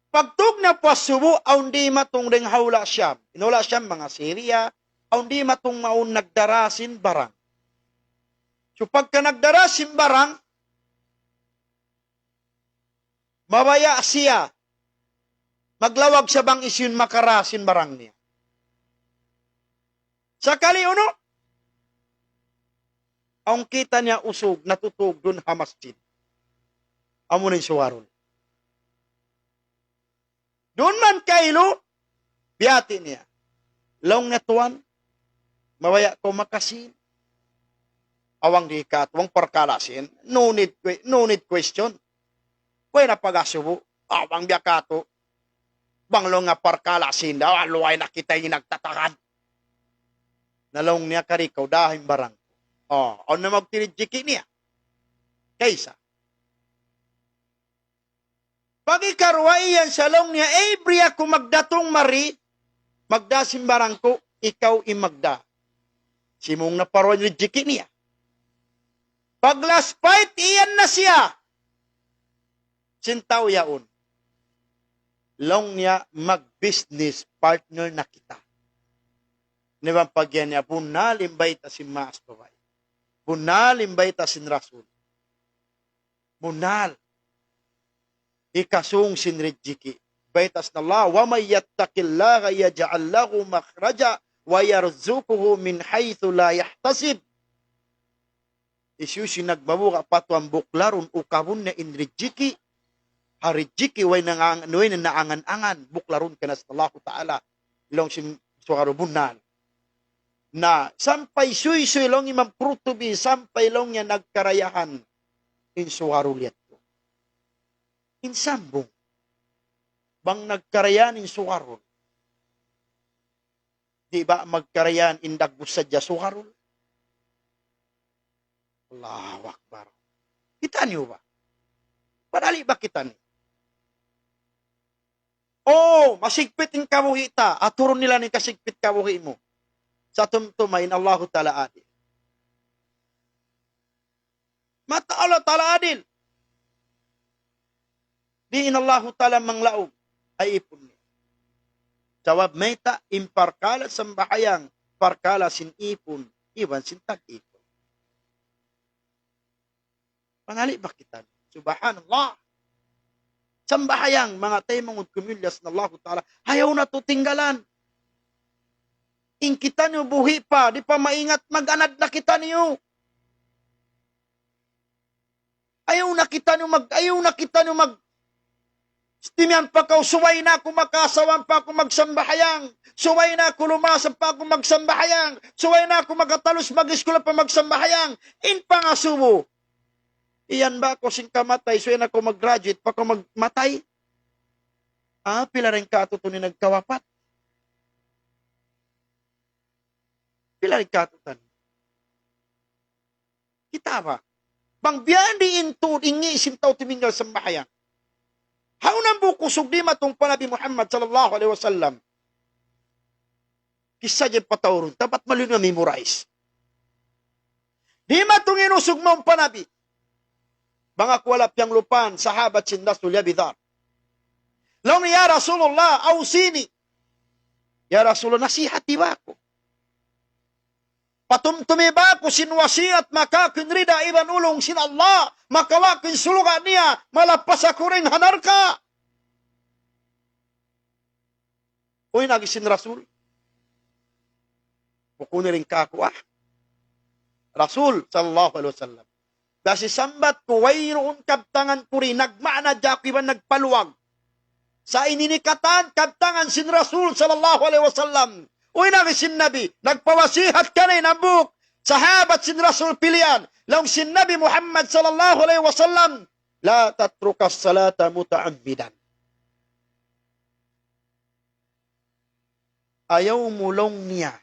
Pagtug niya puas subu, awn dimatung dayn ha hula' Sham. In hula' Sham, manga Syria, awn dimatung mawn nagdara sin barang. So, pagka nagdara sin barang, mabaya' siya, maglawag siya bang hisiyu in makara sin barang niya. Sakali unu, awn kita' niya usug natutug duun ha masjid. Amu na in sugarol. Duun man kailu, biyati' niya. Laung niya, "Tuwan, mabaya' kaw makasīn?" Awn di' kātu', awn parkala' sīn. No need que-, no need question. Way na pag-asubu. Awn biya' kātu'. Bang laung niya parkala' sīn da, luway na kita in nagtatagad. Na laung niya, "Kari kaw, dahun in barang." O, awn na magtirijiki' niya. Kaysa. Pag ikaruwa iyan sa laung niya, "Ay, bri aku magdatung mari, magdā sin barang ku, ikaw in magdā." Simūng na pa duwa in rijiki' niya. Pag last fight, iyan na siya. Sin tau yaun. Laung niya, "Mag-business partner na kita." Na bang pag-iyan niya, bunnal in bayta' sin maas babai. Bunnal in bayta' sin Rasul. Bunnal. Hikasūng sin rijiki'. Bayta' sin Allah, وَمَن يَتَّقِ اللَّهَ يَجْعَل لَّهُ مَخْرَجًا وَيَرْزُقْهُ مِنْ حَيْثُ لَا يَحْتَسِبُ. Hisiyu-siyu in nagmabuga' pa Tuhan, buklarun ukabun niya in rijiki'. Ha rijiki' way nangang-, way na naangan-angan, buklarun kaniya sin Allahu Ta'ala. Laung sin sugarol bunnal. Na sampay suysuy laung Imam Qurtubi, sampay laung niya nagkarayahan in sugarol yadtu. In sambung. Bang nagkarayahan in sugarol. Di' ba magkarayahan in dagbus sadja sugarul? Allahu Akbar. Kita' niyu ba? Padali ba kita' niyu? Oh, masigpit in kabuhi' ta. Aturun nila in kasigpit kabuhi' mu. Sa' tumtuma in Allahu Ta'ala adil. Mata Allah Ta'ala adil. Di' in Allahu Ta'ala manglaug ha ipun niya. Sabab mayta', in parkala' sambahayang, parkala' sin ipun, iban sin tag-ipun. Panali' ba kita? Subhanallah. Sambahayang, manga taymanghud ku miyulliya sin Allahu Ta'ala. Ayaw natu' tinggalan. In kitaniyu buhi' pa, di' pa maingat, mag-anad na kitaniyu. Ayaw na kitaniyu mag-, ayaw na kitaniyu mag-, timiyan pa kaw, subay na aku makaasawa ampa aku magsambahayang. Subay na aku lumaas ampa aku magsambahayang. Subay na aku makatalus mag-iskul ampa magsambahayang. In pangasubu. Iyan ba aku sin kamatay, subay na aku mag-graduate pa aku magmatay. Ah, pila da in katu'tun in nagkawapat? Pila da in katu'tun? Kita' ba? Bang biya' diin in tuud in ngi' sin tau timinggal sambahayang. Hawnu in hambuuk usug dimatung pa Nabi Muhammad sallallahu alayhi wasallam. Kissa yan pataurun, dapat maluun na memorize. Dimatung in usug mawn pa Nabi. Bang aku wala' piyanglupahan, sahabat sin Rasul, hi Abi Dharr. Laung niya, "Ya Rasulullah, awsini." "Ya Rasulullah, nasihati ba aku. Patumtumi ba aku sin wasiat, makawa' ku in rida iban ulung sin Allah, makawa' ku in surga' niya, malappas aku dayn ha narka'." Uy, in agi sin Rasul. Bukun in kāku', ah. Rasul sallallahu alayhi wasallam. Biya' sin sambat ku, wayruun kabtangan ku di, nagmaana hadja aku iban nagpaluag. Sa' ini in katan kabtangan sin Rasul sallallahu alayhi wasallam. Uy, in agi sin Nabi, nagpawasihat kaniya in hambuuk sahabat sin Rasul pilian. Laung sin Nabi Muhammad sallallahu alayhi wasallam, "لا تترك الصلاة متعمدا." Ayaw mu, laung niya.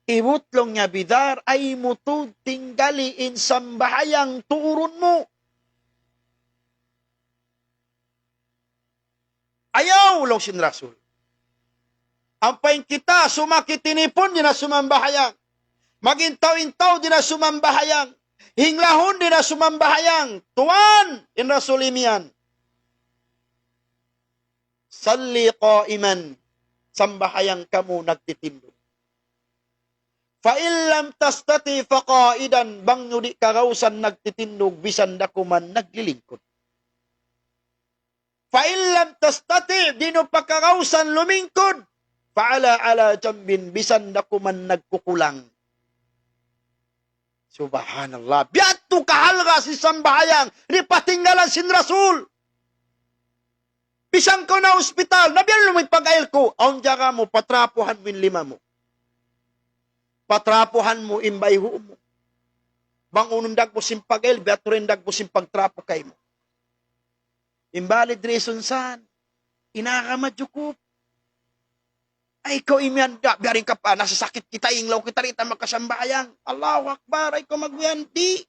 Ibut, laung niya, Abi Dharr, ayaw mu tuud tinggali in sambahayang tuurun mu. Ayaw, laung sin Rasul. Ampa in kita, sumakit in ipun, di' na sumambahayang. Mag-intaw-intaw, di' na sumambahayang. Hinglahun, di' na sumambahayang. Tuwan, in Rasul imiyan. صل قائما, sambahayang kamu nagtitindug. فإن لم تستطع فقاعدا, bang niyu di' kagausan nagtitindug, bisan da kuman naglilingkud. فإن لم تستطع, di' niyu pa kagausan lumingkud, فعلى، على جنب, bisan da kuman nagkukulang. Subhanallah. Biya' hādtu kahalga' sin sambahayang, di' patinggalan sin Rasul. Bisan kaw na hospital, na biya' lumipag-ayil ku, awn jaga mu, patrapuhan mu in lima mu. Patrapuhan mu in bayhu' mu. Bang unu in dagpu' sin pag-ayil, biya' hādtu da in dagpu' sin pagtrapu kaymu. Invalid reason san. Inagama jukup. Ay, kaw imiyan, da, biya' diin ka pa, nasasakit kita, inglaw kita, di' ta makasambahayang. Allahu Akbar, ay, kaw magmiyan, di'.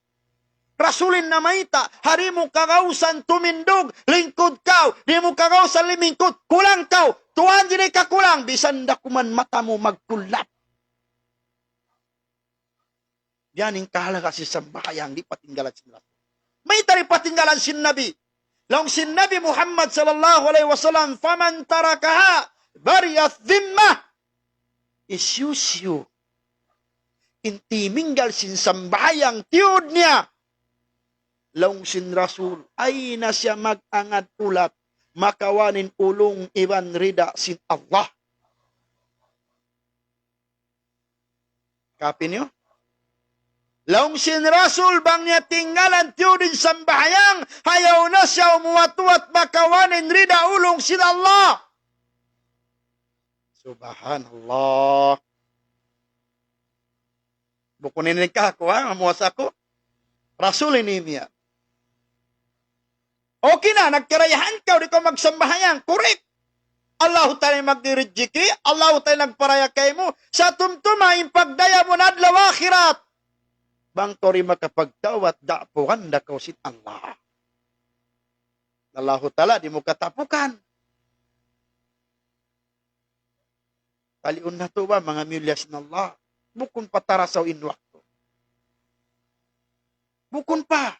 Rasul in namayta', ha di' mu kagausan tumindug, lingkud kaw, di' mu kagausan limingkud, kulang kaw, tuwan di' kakulang, bisan da kuman mata mu magkullap. Yan in kahalga' sin sambahayang di' patinggalan sin Rasul. Mayta' di' patinggalan sin Nabi? Laung sin Nabi Muhammad sallallahu alayhi wasallam, فمن تركها برئت ذمته. Hisiyu-siyu in timinggal sin sambahayang tiyud niya, laung sin Rasul, ayaw na siya mag-angad ulat, makawa' niya in ulung iban rida sin Allah. Kapi niyu? Laung sin Rasul, bang niya tinggalan tiyud in sambahayang, ayaw na siya umuwat-uwat makawa' niya in rida, ulung sin Allah. Subhanallah. Bukun ini kāku', ha, mamuas aku. Rasul ini niya. Okay na, nagkarayahan kaw, di' kaw magsambahayang. Correct. Allahu Ta'ala in magdirijiki, Allahu Ta'ala in nagparaya kaymu, sa tumtuma in pagdaya mu na adlaw akhirat. Bang kaw di' makapagtawbat, daapugan da kaw sin Allah. Allahu Ta'ala, di' mu katapukan. Taliun natu' ba, manga miyulliya sin Allah? Bukun pa tarasaw in waktu. Bukun pa.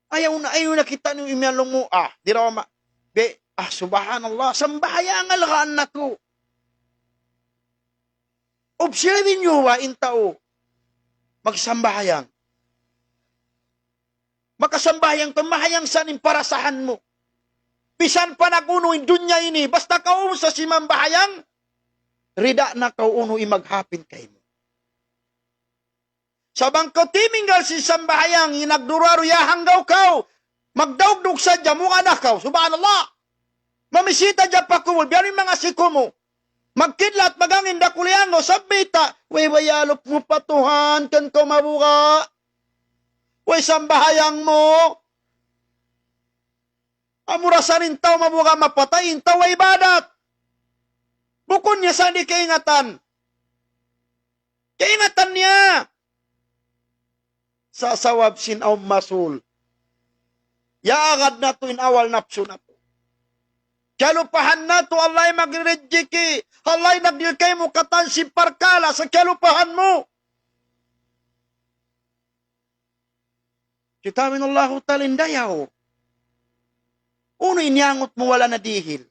Ayaw na, ayaw na kitaniyu imiyan laung mu, ah, di' ra ma-, be, ah, subhanallah, sambahayangan lakaan natu'. Observe niyu ba in tau magsambahayang. Makasambahayang, pamahayang sa in parasahan mu. Misan pa nag-unu in dunya ini, basta kaw sa simambahayang, rida na kaw unu in maghapin kaymu. Sa' bang kaw timinggal sin sambahayang, in nagduruaru ya hanggaw kaw, magdaugdug sadja, munga na kaw, subhanallah. Mamisita ja pa kubul, biya' ini in manga siku mu. Magkidlat, magangin, dakul in anggaw, sabbita. Way, way, yalup mu pa Tuhan, kan kaw mabuga'. Way, sambahayang mu. Amura sa in tau mabuga' mapatay, in tau way ibadat. Bukun niya sa' di' kaingatan. Kaingatan niya. Sa' sabab sin awn masul. Yaagad natu' in awal napsu natu'. Kiyalupahan natu', Allah in magrijiki. Allah in nagdihil kaymu katan sin parkala' sa' kiyalupahan mu. Kitaa mu in Allahu Ta'ala in dayaw. Unu in iyangut mu wala' na dihil.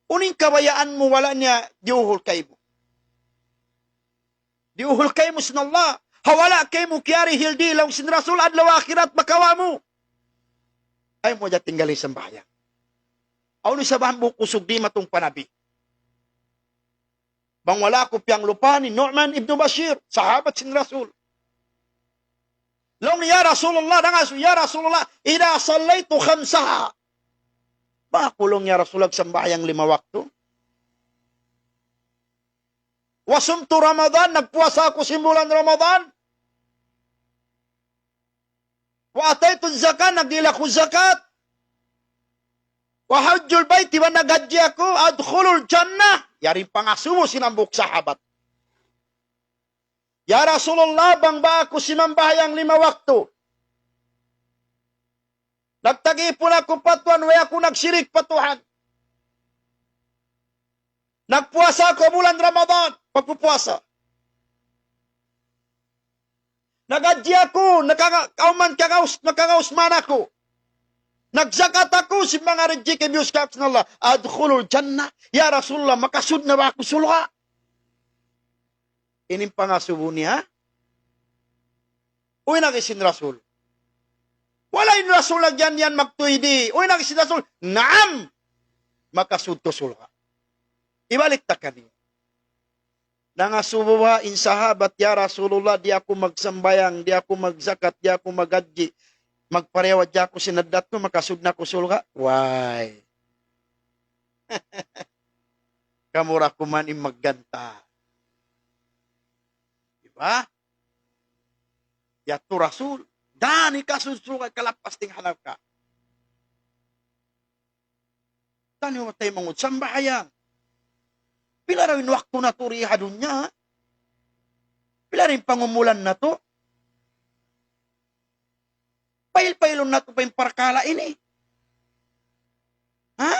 Unu in kabayaan mu wala' niya diyuhul kaymu. Diyuhul kaymu sin Allah. Ha wala' kaymu kiyarihil di laung sin Rasul adlaw akhirat makawa' mu. Ayaw mu hadja tinggalin sambahayang. Awn isab hambuuk usug dimatung pa Nabi. Bang wala' aku piyanglupa hi Nu'man ibnu Bashir, sahabat sin Rasul. Laung niya, "Ya Rasulullah," dangan, "Ya Rasulullah, إذا صليت خمسها." Ba aku laung ya Rasulullah sambahayang lima waktu? وصمت رمضان, nagpuasa aku sin bulan Ramadan. وآتيت الزكاة, nagdihil aku zakat. وحججت البيت, iban naghajji aku, أدخل الجنة. Yari in pangasubu sin hambuuk sahabat. "Ya Rasulullah, bang ba aku simambahayang lima waktu. Nagtagipun aku pa Tuhan, way aku nagsirik pa Tuhan. Nagpuasa aku bulan Ramadan, pagpupuasa. Naghajji aku, nakanga-, kauman kagaus-, nakagaus man aku. Nagzakat aku, sin manga rijiki biyus kak sin Allah. أدخل الجنة. Ya Rasulullah, makasud na ba aku surga'?" Ini in pangasubu niya. Uy, in agi sin Rasul. Wala' in Rasul lagi' yan, yan magtuy di. Uy, in agi sin Rasul. Naam. Makasud kaw surga'. Ibalik ta kaniya. Nangasubu ba in sahabat, "Ya Rasulullah, di' aku magsambahayang, di' aku magzakat, di' aku maghajji. Magpariyawa hadja aku sin addat ku, makasud na aku surga'?" Way. Kamu ra kuman in magganta. Di ba? Yadtu Rasul. Dayn ha kasud surga' kalapas dayn ha narka'. Taniyu matay mangud sambahayang. Pila ra in waktu natu' di ha dunya? Pila ra in pangumulan natu'? Pahil-pahilun natu' pa in parkala' ini. Ha?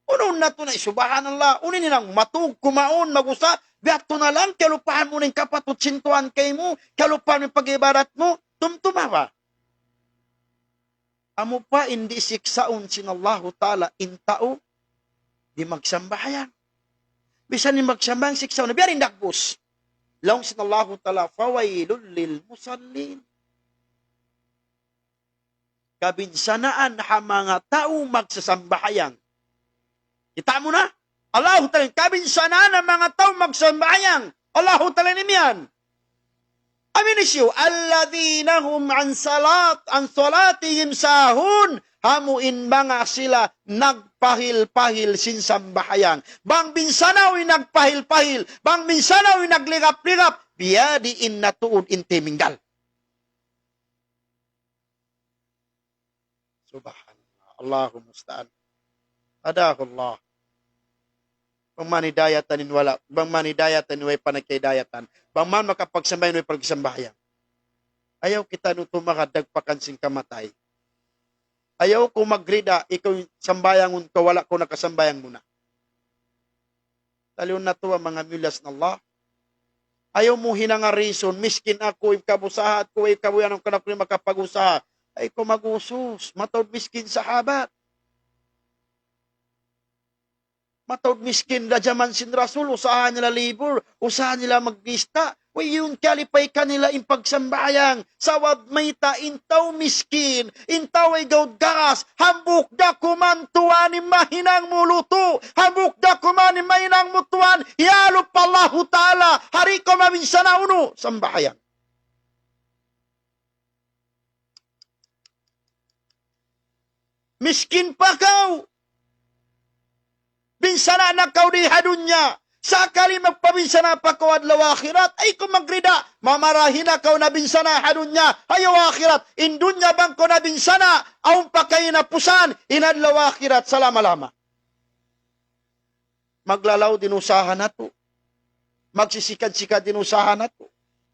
Unu natu' na, subhanallah. Unu ini nang matug, kumaun, mag-usa. Biya' tu na lang, kalupahan mu na in kapatut sin Tuhan kaymu, kalupahan mu in pag-ibadat mu. Tumtuma ba? Amu pa in di' siksaun sin Allahu Ta'ala in tau di' magsambahayang. Bisan in magsambahayang siksaun na, biya' diin dagbus. Laung sin Allahu Ta'ala, فويل للمصلين. Kabinsanaan ha manga tau magsasambahayang. Kita' mu na? Allahu Ta'ala, kabinsanaan ha manga tau magsambahayang. Allahu Ta'ala in imiyan. Amu in hisiyu, الذين هم عن صلاة، عن صلاتهم ساهون. Amu in manga sila nagpahil-pahil sin sambahayang. Bang binsanaw in nagpahil-pahil, bang binsanaw in nagligap-ligap, biya' diin na tuud in timinggal. Subhanallah. Allahu musta'an. Hadahullah. Bang man hidayatan in wala', bang man hidayatan in way panagkahidayatan, bang man makapagsambahayang in way pagsambahayang. Ayaw kitaniyu tumagad dagpakan sin kamatay. Ayaw kaw magrida, ikaw sambahayangun kaw, wala' kaw nakasambahayang muna. Taliun natu', manga miyulliya sin Allah. Ayaw mu hinanga reason, miskin aku, in kabusahat ku, in kabuyanan ku, kanaku di' makapag-usaha. Ay, kaw mag-usus, mataud miskin sahabat. Mataud miskin da jaman sin Rasul, usaha nila labor, usaha nila maglista. Way yan kalipay kanila in pagsambahayang. Sabab mayta', in tau miskin, in tau way gaud-garas, hambuuk da kuman tuwan in mahinang mu lutu', hambuuk da kuman in mahinang mu tuwan, hiyalup pa Allahu Ta'ala, ha di' kaw mabinsana' unu, sambahayang. Miskin pa kaw. Binsana' na kaw di ha dunya. Sakali magpabinsana' pa kaw adlaw akhirat, ay kaw magrida. Mamarahi na kaw nabinsana' ha dunya. Ayaw akhirat. In dunya bang kaw nabinsana', awn pa kahinapusan, in adlaw akhirat, salama-lama. Maglalaw din usaha natu'. Magsisikad-sikad din usaha natu'.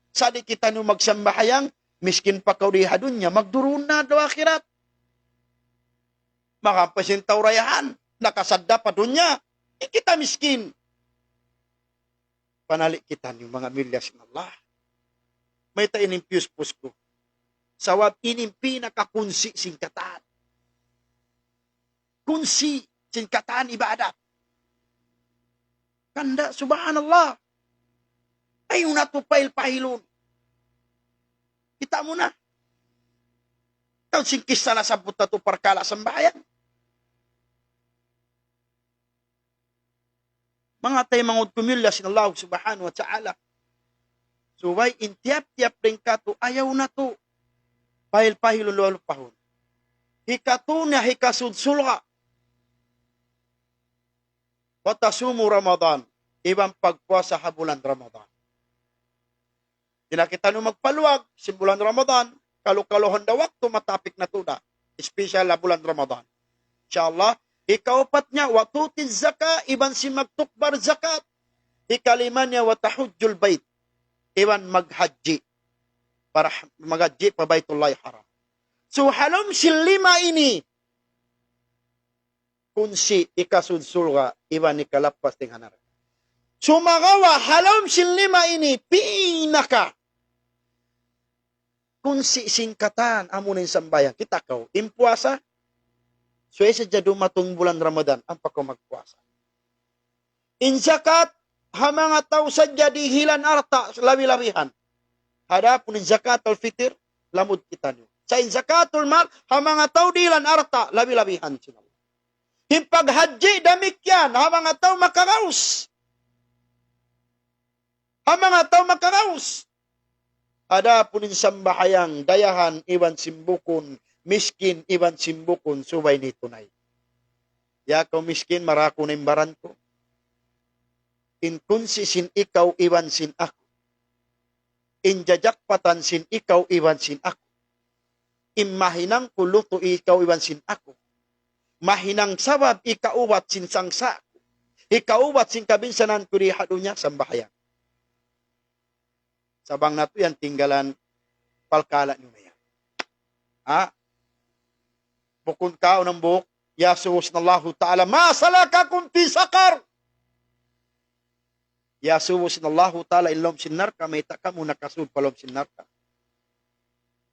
Sa' di' kitaniyu magsambahayang, miskin pa kaw di ha dunya, magdurun na adlaw akhirat. Makaampas in tau dayahan, nakasadda pa dunya, di' kita miskin. Panali' kitaniyu, manga miyulliya sin Allah. Mayta' ini in piyuspus ku? Sabab ini in pinakakunsi sin katan. Kunsi sin katan ibadat. Hangkan da, subhanallah. Ayaw natu' pahil-pahilun. Kita' mu na. Taud sin kissa nasabbut natu' parkala' sambahayang. Manga taymanghud ku miyulliya sin Allah subhanahu wa ta'ala. Subay in tiyap-tiyap dayn kātu', ayaw natu' pahil-pahilun, lupa-lupahun. Hikatū niya, hikasud surga'. Wa tasumu Ramadan, iban pagpuasa ha bulan Ramadan. Di' na kitaniyu magpaluag sin bulan Ramadan, kalu-kaluhun da waktu matapik natu' da, especial ha bulan Ramadan. Insya Allah, hikaupat niya, wa tu'ti zaka, iban sin magtukbal zakat. Hikalima niya, wa tahujjul bait, iban maghajji. Para maghajji pa Baitullahil Haram. So, ha lawm sin lima ini, kunsi hikasud surga' iban hikalappas dayn ha narka'. Sumagawa' ha lawm sin lima ini pinaka kunsi sin katan amuna in sambahayang. Kita' kaw, in puasa, subay sadja dumatung bulan Ramadan, ampa kaw magpuasa. In zakat, ha manga tau sadja dihilan alta' labi-labihan. Adapun in zakatul fitr, lamud kitaniyu. Sa' in zakatul mal, ha manga tau dihilan alta' labi-labihan sin Allah. In paghajji damikkiyan, ha manga tau makagaus. Ha manga tau makagaus. Adapun in sambahayang, dayahan iban sin bukun, miskin iban sin bukun, subay nitunay. Ya kaw miskin, maraku na in baran ku. In kunsi sin ikaw iban sin aku. In jajakpatan sin ikaw iban sin aku. In mahinang ku lutu' ikaw iban sin aku. Mahinang sabab hikaubat sin sangsa' ku. Hikaubat sin kabinsanaan ku di ha dunya, sambahayang. Sa' bang natu' yan tinggalan, parkala' niyu na yan. Ha? Bukun kaw hambuuk, iyasubu sin Allahu Ta'ala, ما سلككم في سقر؟ Iyasubu sin Allahu Ta'ala in lawm sin narka', mayta' kamu nakasud pa lawm sin narka'.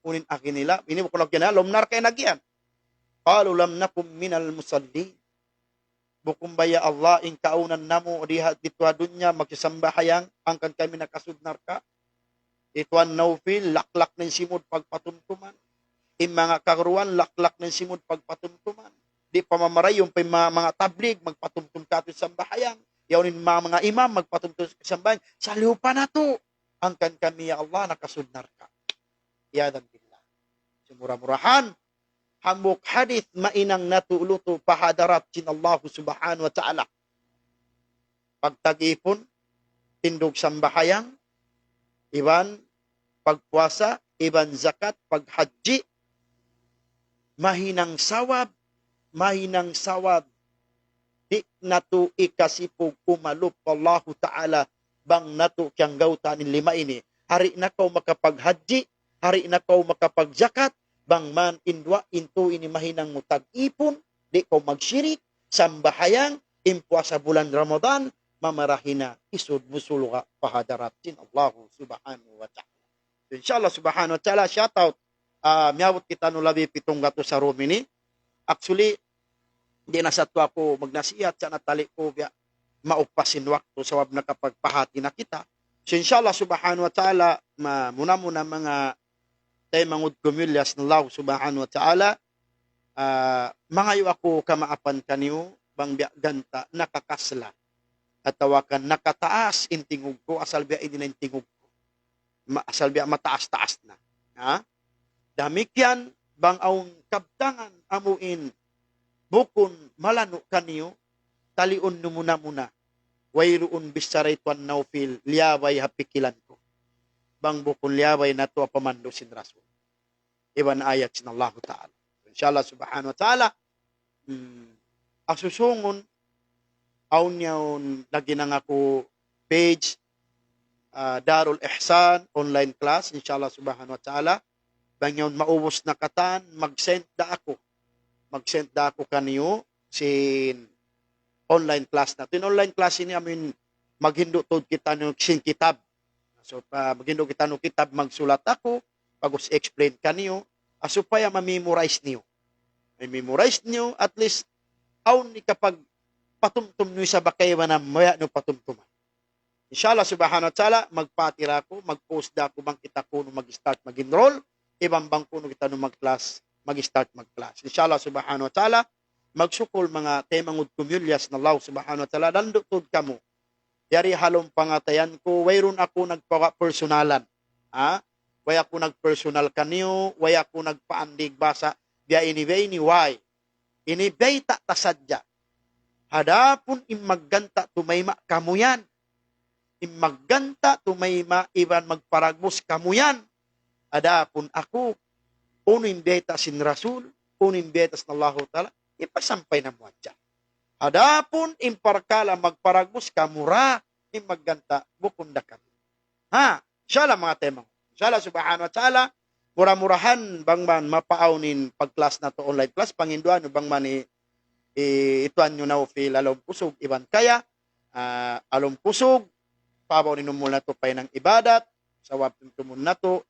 Unu in agi nila, ini bukun agi nila, lawm narka' in agihan. قالوا لم نك من المصلين. Bukun ba ya Allah, in kaawnan namu' di ha, didtu ha dunya, magsisambahayang, hangkan kami nakasud narka'. Hi tuwan Naufil, laklak na in simud pagpatumtuman. In manga kaguruan, laklak na in simud pagpatumtuman. Di' pa mamarayaw pa in manga, manga tablig, magpatumtum kātu' sambahayang. Yaun in manga, manga imam, magpatumtum sambahayang. Saliu pa natu'. Hangkan kami, ya Allah, nakasud narka'. Iyadhan billah. Sumura-murahan, hambuuk hadith mahinang natu' lutu' pa hadarat sin Allah subhanahu wa ta'ala. Pagtag-ipun, tindug sambahayang, iban pagpuasa, iban zakat, paghajji, mahinang sawab, mahinang sawab, di' natu' ikasipug umalup pa Allahu Ta'ala bang natu' kiyanggawtaan in lima ini. Di' na kaw makapaghajji, di' na kaw makapagjakat, bang man in duwa, in tū ini mahinang mu tag-ipun, di' kaw magsirik, sambahayang, in puasa bulan Ramadan, mamarahi na isud mu surga' pa hadarat sin Allahu Subhanahu wa Ta'ala. So, inshallah Subhanahu wa Ta'ala, shout out, ah, miyabut kitaniyu labi pitung gatus ha room ini. Actually, di' na sa tu aku magnasihat, sa' natali' ku biya' maupas in waktu sabab nakapagpahati na kita. So, inshallah Subhanahu wa Ta'ala, ma-, muna-muna manga taymanghud ku miyulliya sin Allah Subhanahu wa Ta'ala, ah, mangayu' aku kamaapan kaniyu bang biya' ganta' nakakasla atawa kan nakataas in tingug ku, asal biya' ini na in tingug ku. Ma-, asal biya' mataas-taas na. Ha? Damikkiyan bang awn kabtangan amu in bukun malanu' kaniyu, taliun niyu muna-muna. Wayruun bichara hi Tuan Naufil liyabay ha pikilan ku. Bang bukun liyabay natu' ha pamandu' sin Rasul iban ayat sin Allahu Ta'ala. Inshallah Subhanahu wa Ta'ala, hmm, ha susungun, awn yaun lagi' na aku page, ah, Darul Ihsan online class, inshallah Subhanahu wa Ta'ala. Bang yaun maubus na katan, mag-send da aku. Mag-send da aku kaniyu sin online class natu'. In online class ini, amu in maghindu' tuud kitaniyu sin kitab. So, pa, maghindu' kitaniyu kitab, magsulat aku, pag-explain kaniyu, ah, supaya ma-memorize niyu. Ma-memorize niyu, at least, awn hikapagpatumtum niyu sa' ba kaibanan mabaya' niyu patumtuman. Inshallah Subhanahu wa Ta'ala, magpatira aku, mag-post da aku bang kita kunu' mag-start mag-enroll, iban bang kunu' kitaniyu mag-class, mag-start mag-class. Inshallah Subhanahu wa Ta'ala, magsukul manga taymanghud ku miyulliya sin Allah Subhanahu wa Ta'ala, landu' tuud kamu. Yari ha lawm pangatayan ku, wayruun aku nagpawa' personalan. Ha? Way aku nagpersonal kaniyu, way aku nagpaandig basa, biya' ini, biya' ini, way. Ini bayta' ta sadja. Adapun in magganta' tumayma' kamu yan. In magganta' tumayma' iban magparagbus kamu yan. Adapun aku, unu in bayta' sin Rasul, unu in bayta' sin Allahu Ta'ala, ipasampay namu' hadja. Adapun in parkala' magparagbus kamu ra, in magganta' bukun da kami. Ha, inshallah manga taymanghud. Inshallah Subhanahu wa Ta'ala, mura-murahan bang man mapaawn in pag-class natu' online class, panginduan bang man i-, i-, hi Tuan Naufil ha lawm kusug iban kaya, ah, ha lawm kusug, paawn in umul natu' pa hinang ibadat, sabab tumtumun natu',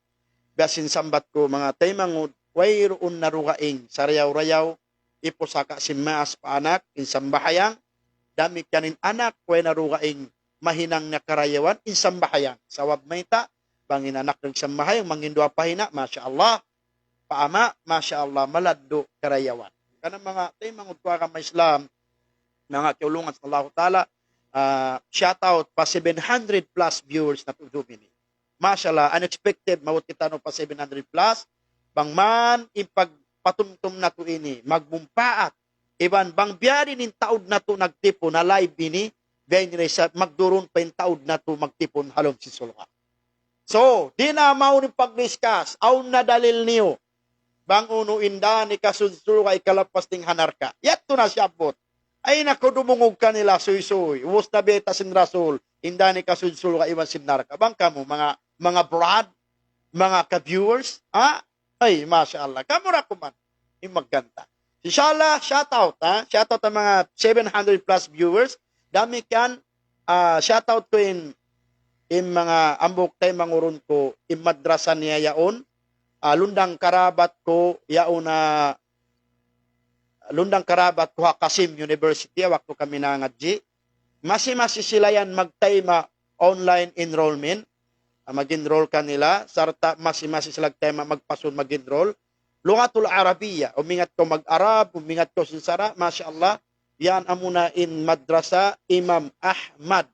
biya' sin sambat ku manga taymanghud, wayruun na dugaing sarayaw-rayaw, hipusaka' sin maas pa anak, in sambahayang, damikkiyan in anak, way na dugaing mahinang niya karayawan, in sambahayang. Sabab mayta', bang in anak nagsambahayang, mangin duwa pa hina', masha Allah, pa ama', masha Allah, maladdu' karayawan. Karna' manga taymanghud ku agama Islam, manga kiyaulungan sin Allahu Ta'ala, ah, shout out pa seven hundred plus viewers natu' ha room ini. Masha Allah, unexpected, maabut kitaniyu pa seven hundred plus. Bang man in pagpatumtum natu' ini magmumpaat, iban bang biya' diin in taud natu' nagtipun ha live ini, biya' ini da isab magdurun pa in taud natu' magtipun ha lawm sin surga'. So, di' na mawn in pag-discuss, awn na dalil niyu. Bang unu in da hikasud surga' ikalappas dayn ha narka'. Yadtu na siyabbut. Ay naku, dumungug kanila, suysuy. Ubus na bayta' sin Rasul, in da hikasud surga' iban sin narka'. Bang kamu, manga, manga brad, manga ka-viewers, ha? Ay, masha Allah. Kamu ra kuman in magganta'. Inshallah, shout out, ha? Shout out ha manga seven hundred plus viewers. Damikkiyan, ah, shout out ku in, in manga hambuuk taymanghud ku, in madrasa niya yaun, ah, lundang karabat ku yaun, ah, lundang karabat ku ha Qasim University, waktu kami nangadji'. Masi-masi sila yan magtayma' online enrollment, ah, mag-enroll kanila, sarta' masi-masi sila tayma' magpasun mag-enroll. Lughatul Arabiya, umingat kaw mag-Arab, umingat kaw sin sara', masha Allah, yan amuna in madrasa Imam Ahmad.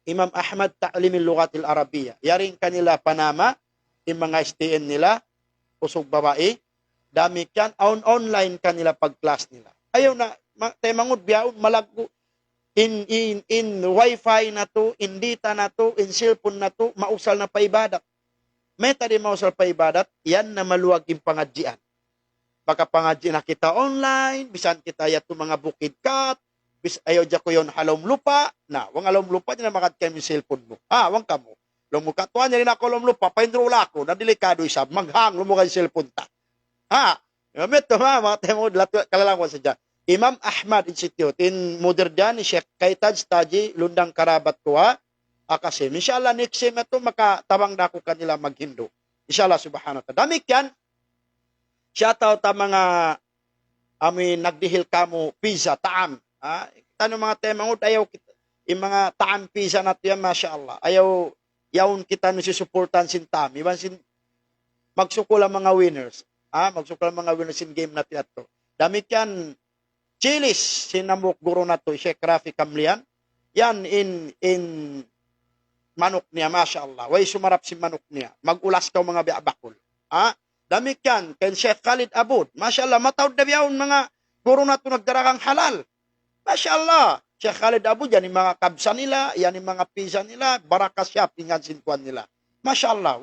Imam Ahmad Ta'limil Lughatil Arabiya. Yari in kanila panama', in manga S T N nila, usug babai, damikkiyan, awn online kanila pag-class nila. Ayaw na, ma-, taymanghud bihaun, malaggu', in, in, in wifi natu', in data natu', in cellphone natu', mausal na pa ibadat. Mayta' di' mausal pa ibadat, yan na maluag in pangadjian. pagkapangadji' na kita online, bisan kita yadtu manga bukid kat, bis ayaw ja ku yaun ha lawm lupa', na, bang ha lawm lupa', di' na makadtu kaymu in cellphone mu. Ha, bang kamu. Lawm lupa', tuwan, yari na aku lawm lupa', painduun aku, na delikadu isab, maghang, lumugan cellphone ta. Ha, yadtu, ha, manga taymanghud, latu, kalalang wa sadja. Imam Ahmad Institute, in mudir dyan, Sheikh Kaitaj Taji, Lundang Karabat ku ha Akasim. Insha Allah, next sem yadtu, makatabang da aku kanila maghindu'. Insha Allah, subhanahu wa ta'ala. Damikkiyan, shout out ha manga amu in nagdihil kāmu' pizza, ta'am. Ha? Kita' niyu manga taymanghud, ayaw kita, in manga ta'am pizza natu' yan, masha Allah. Ayaw, yaun kita nagsusuportahan sin ta'am. Iban sin, magsukul ha manga winners. Ha? Magsukul ha manga winners sin game natu' yadtu. Damikkiyan, Chili's, sin hambuuk guru natu', Sheikh Rafi Kamlian. Yan in, in manuk niya, masha Allah. Way sumarap sin manuk niya. Mag-ulas kaw manga biya' bakul. Ha? Damikkiyan, kan Sheikh Khalid Abud. Masha Allah, mataud da bihaun manga guru natu' nagdaragang halal. Masha Allah. Sheikh Khalid Abud, yan in manga kabsa nila, yan in manga pizza nila, Baraka Shop, in ngan sin kuwan nila. Masha Allah.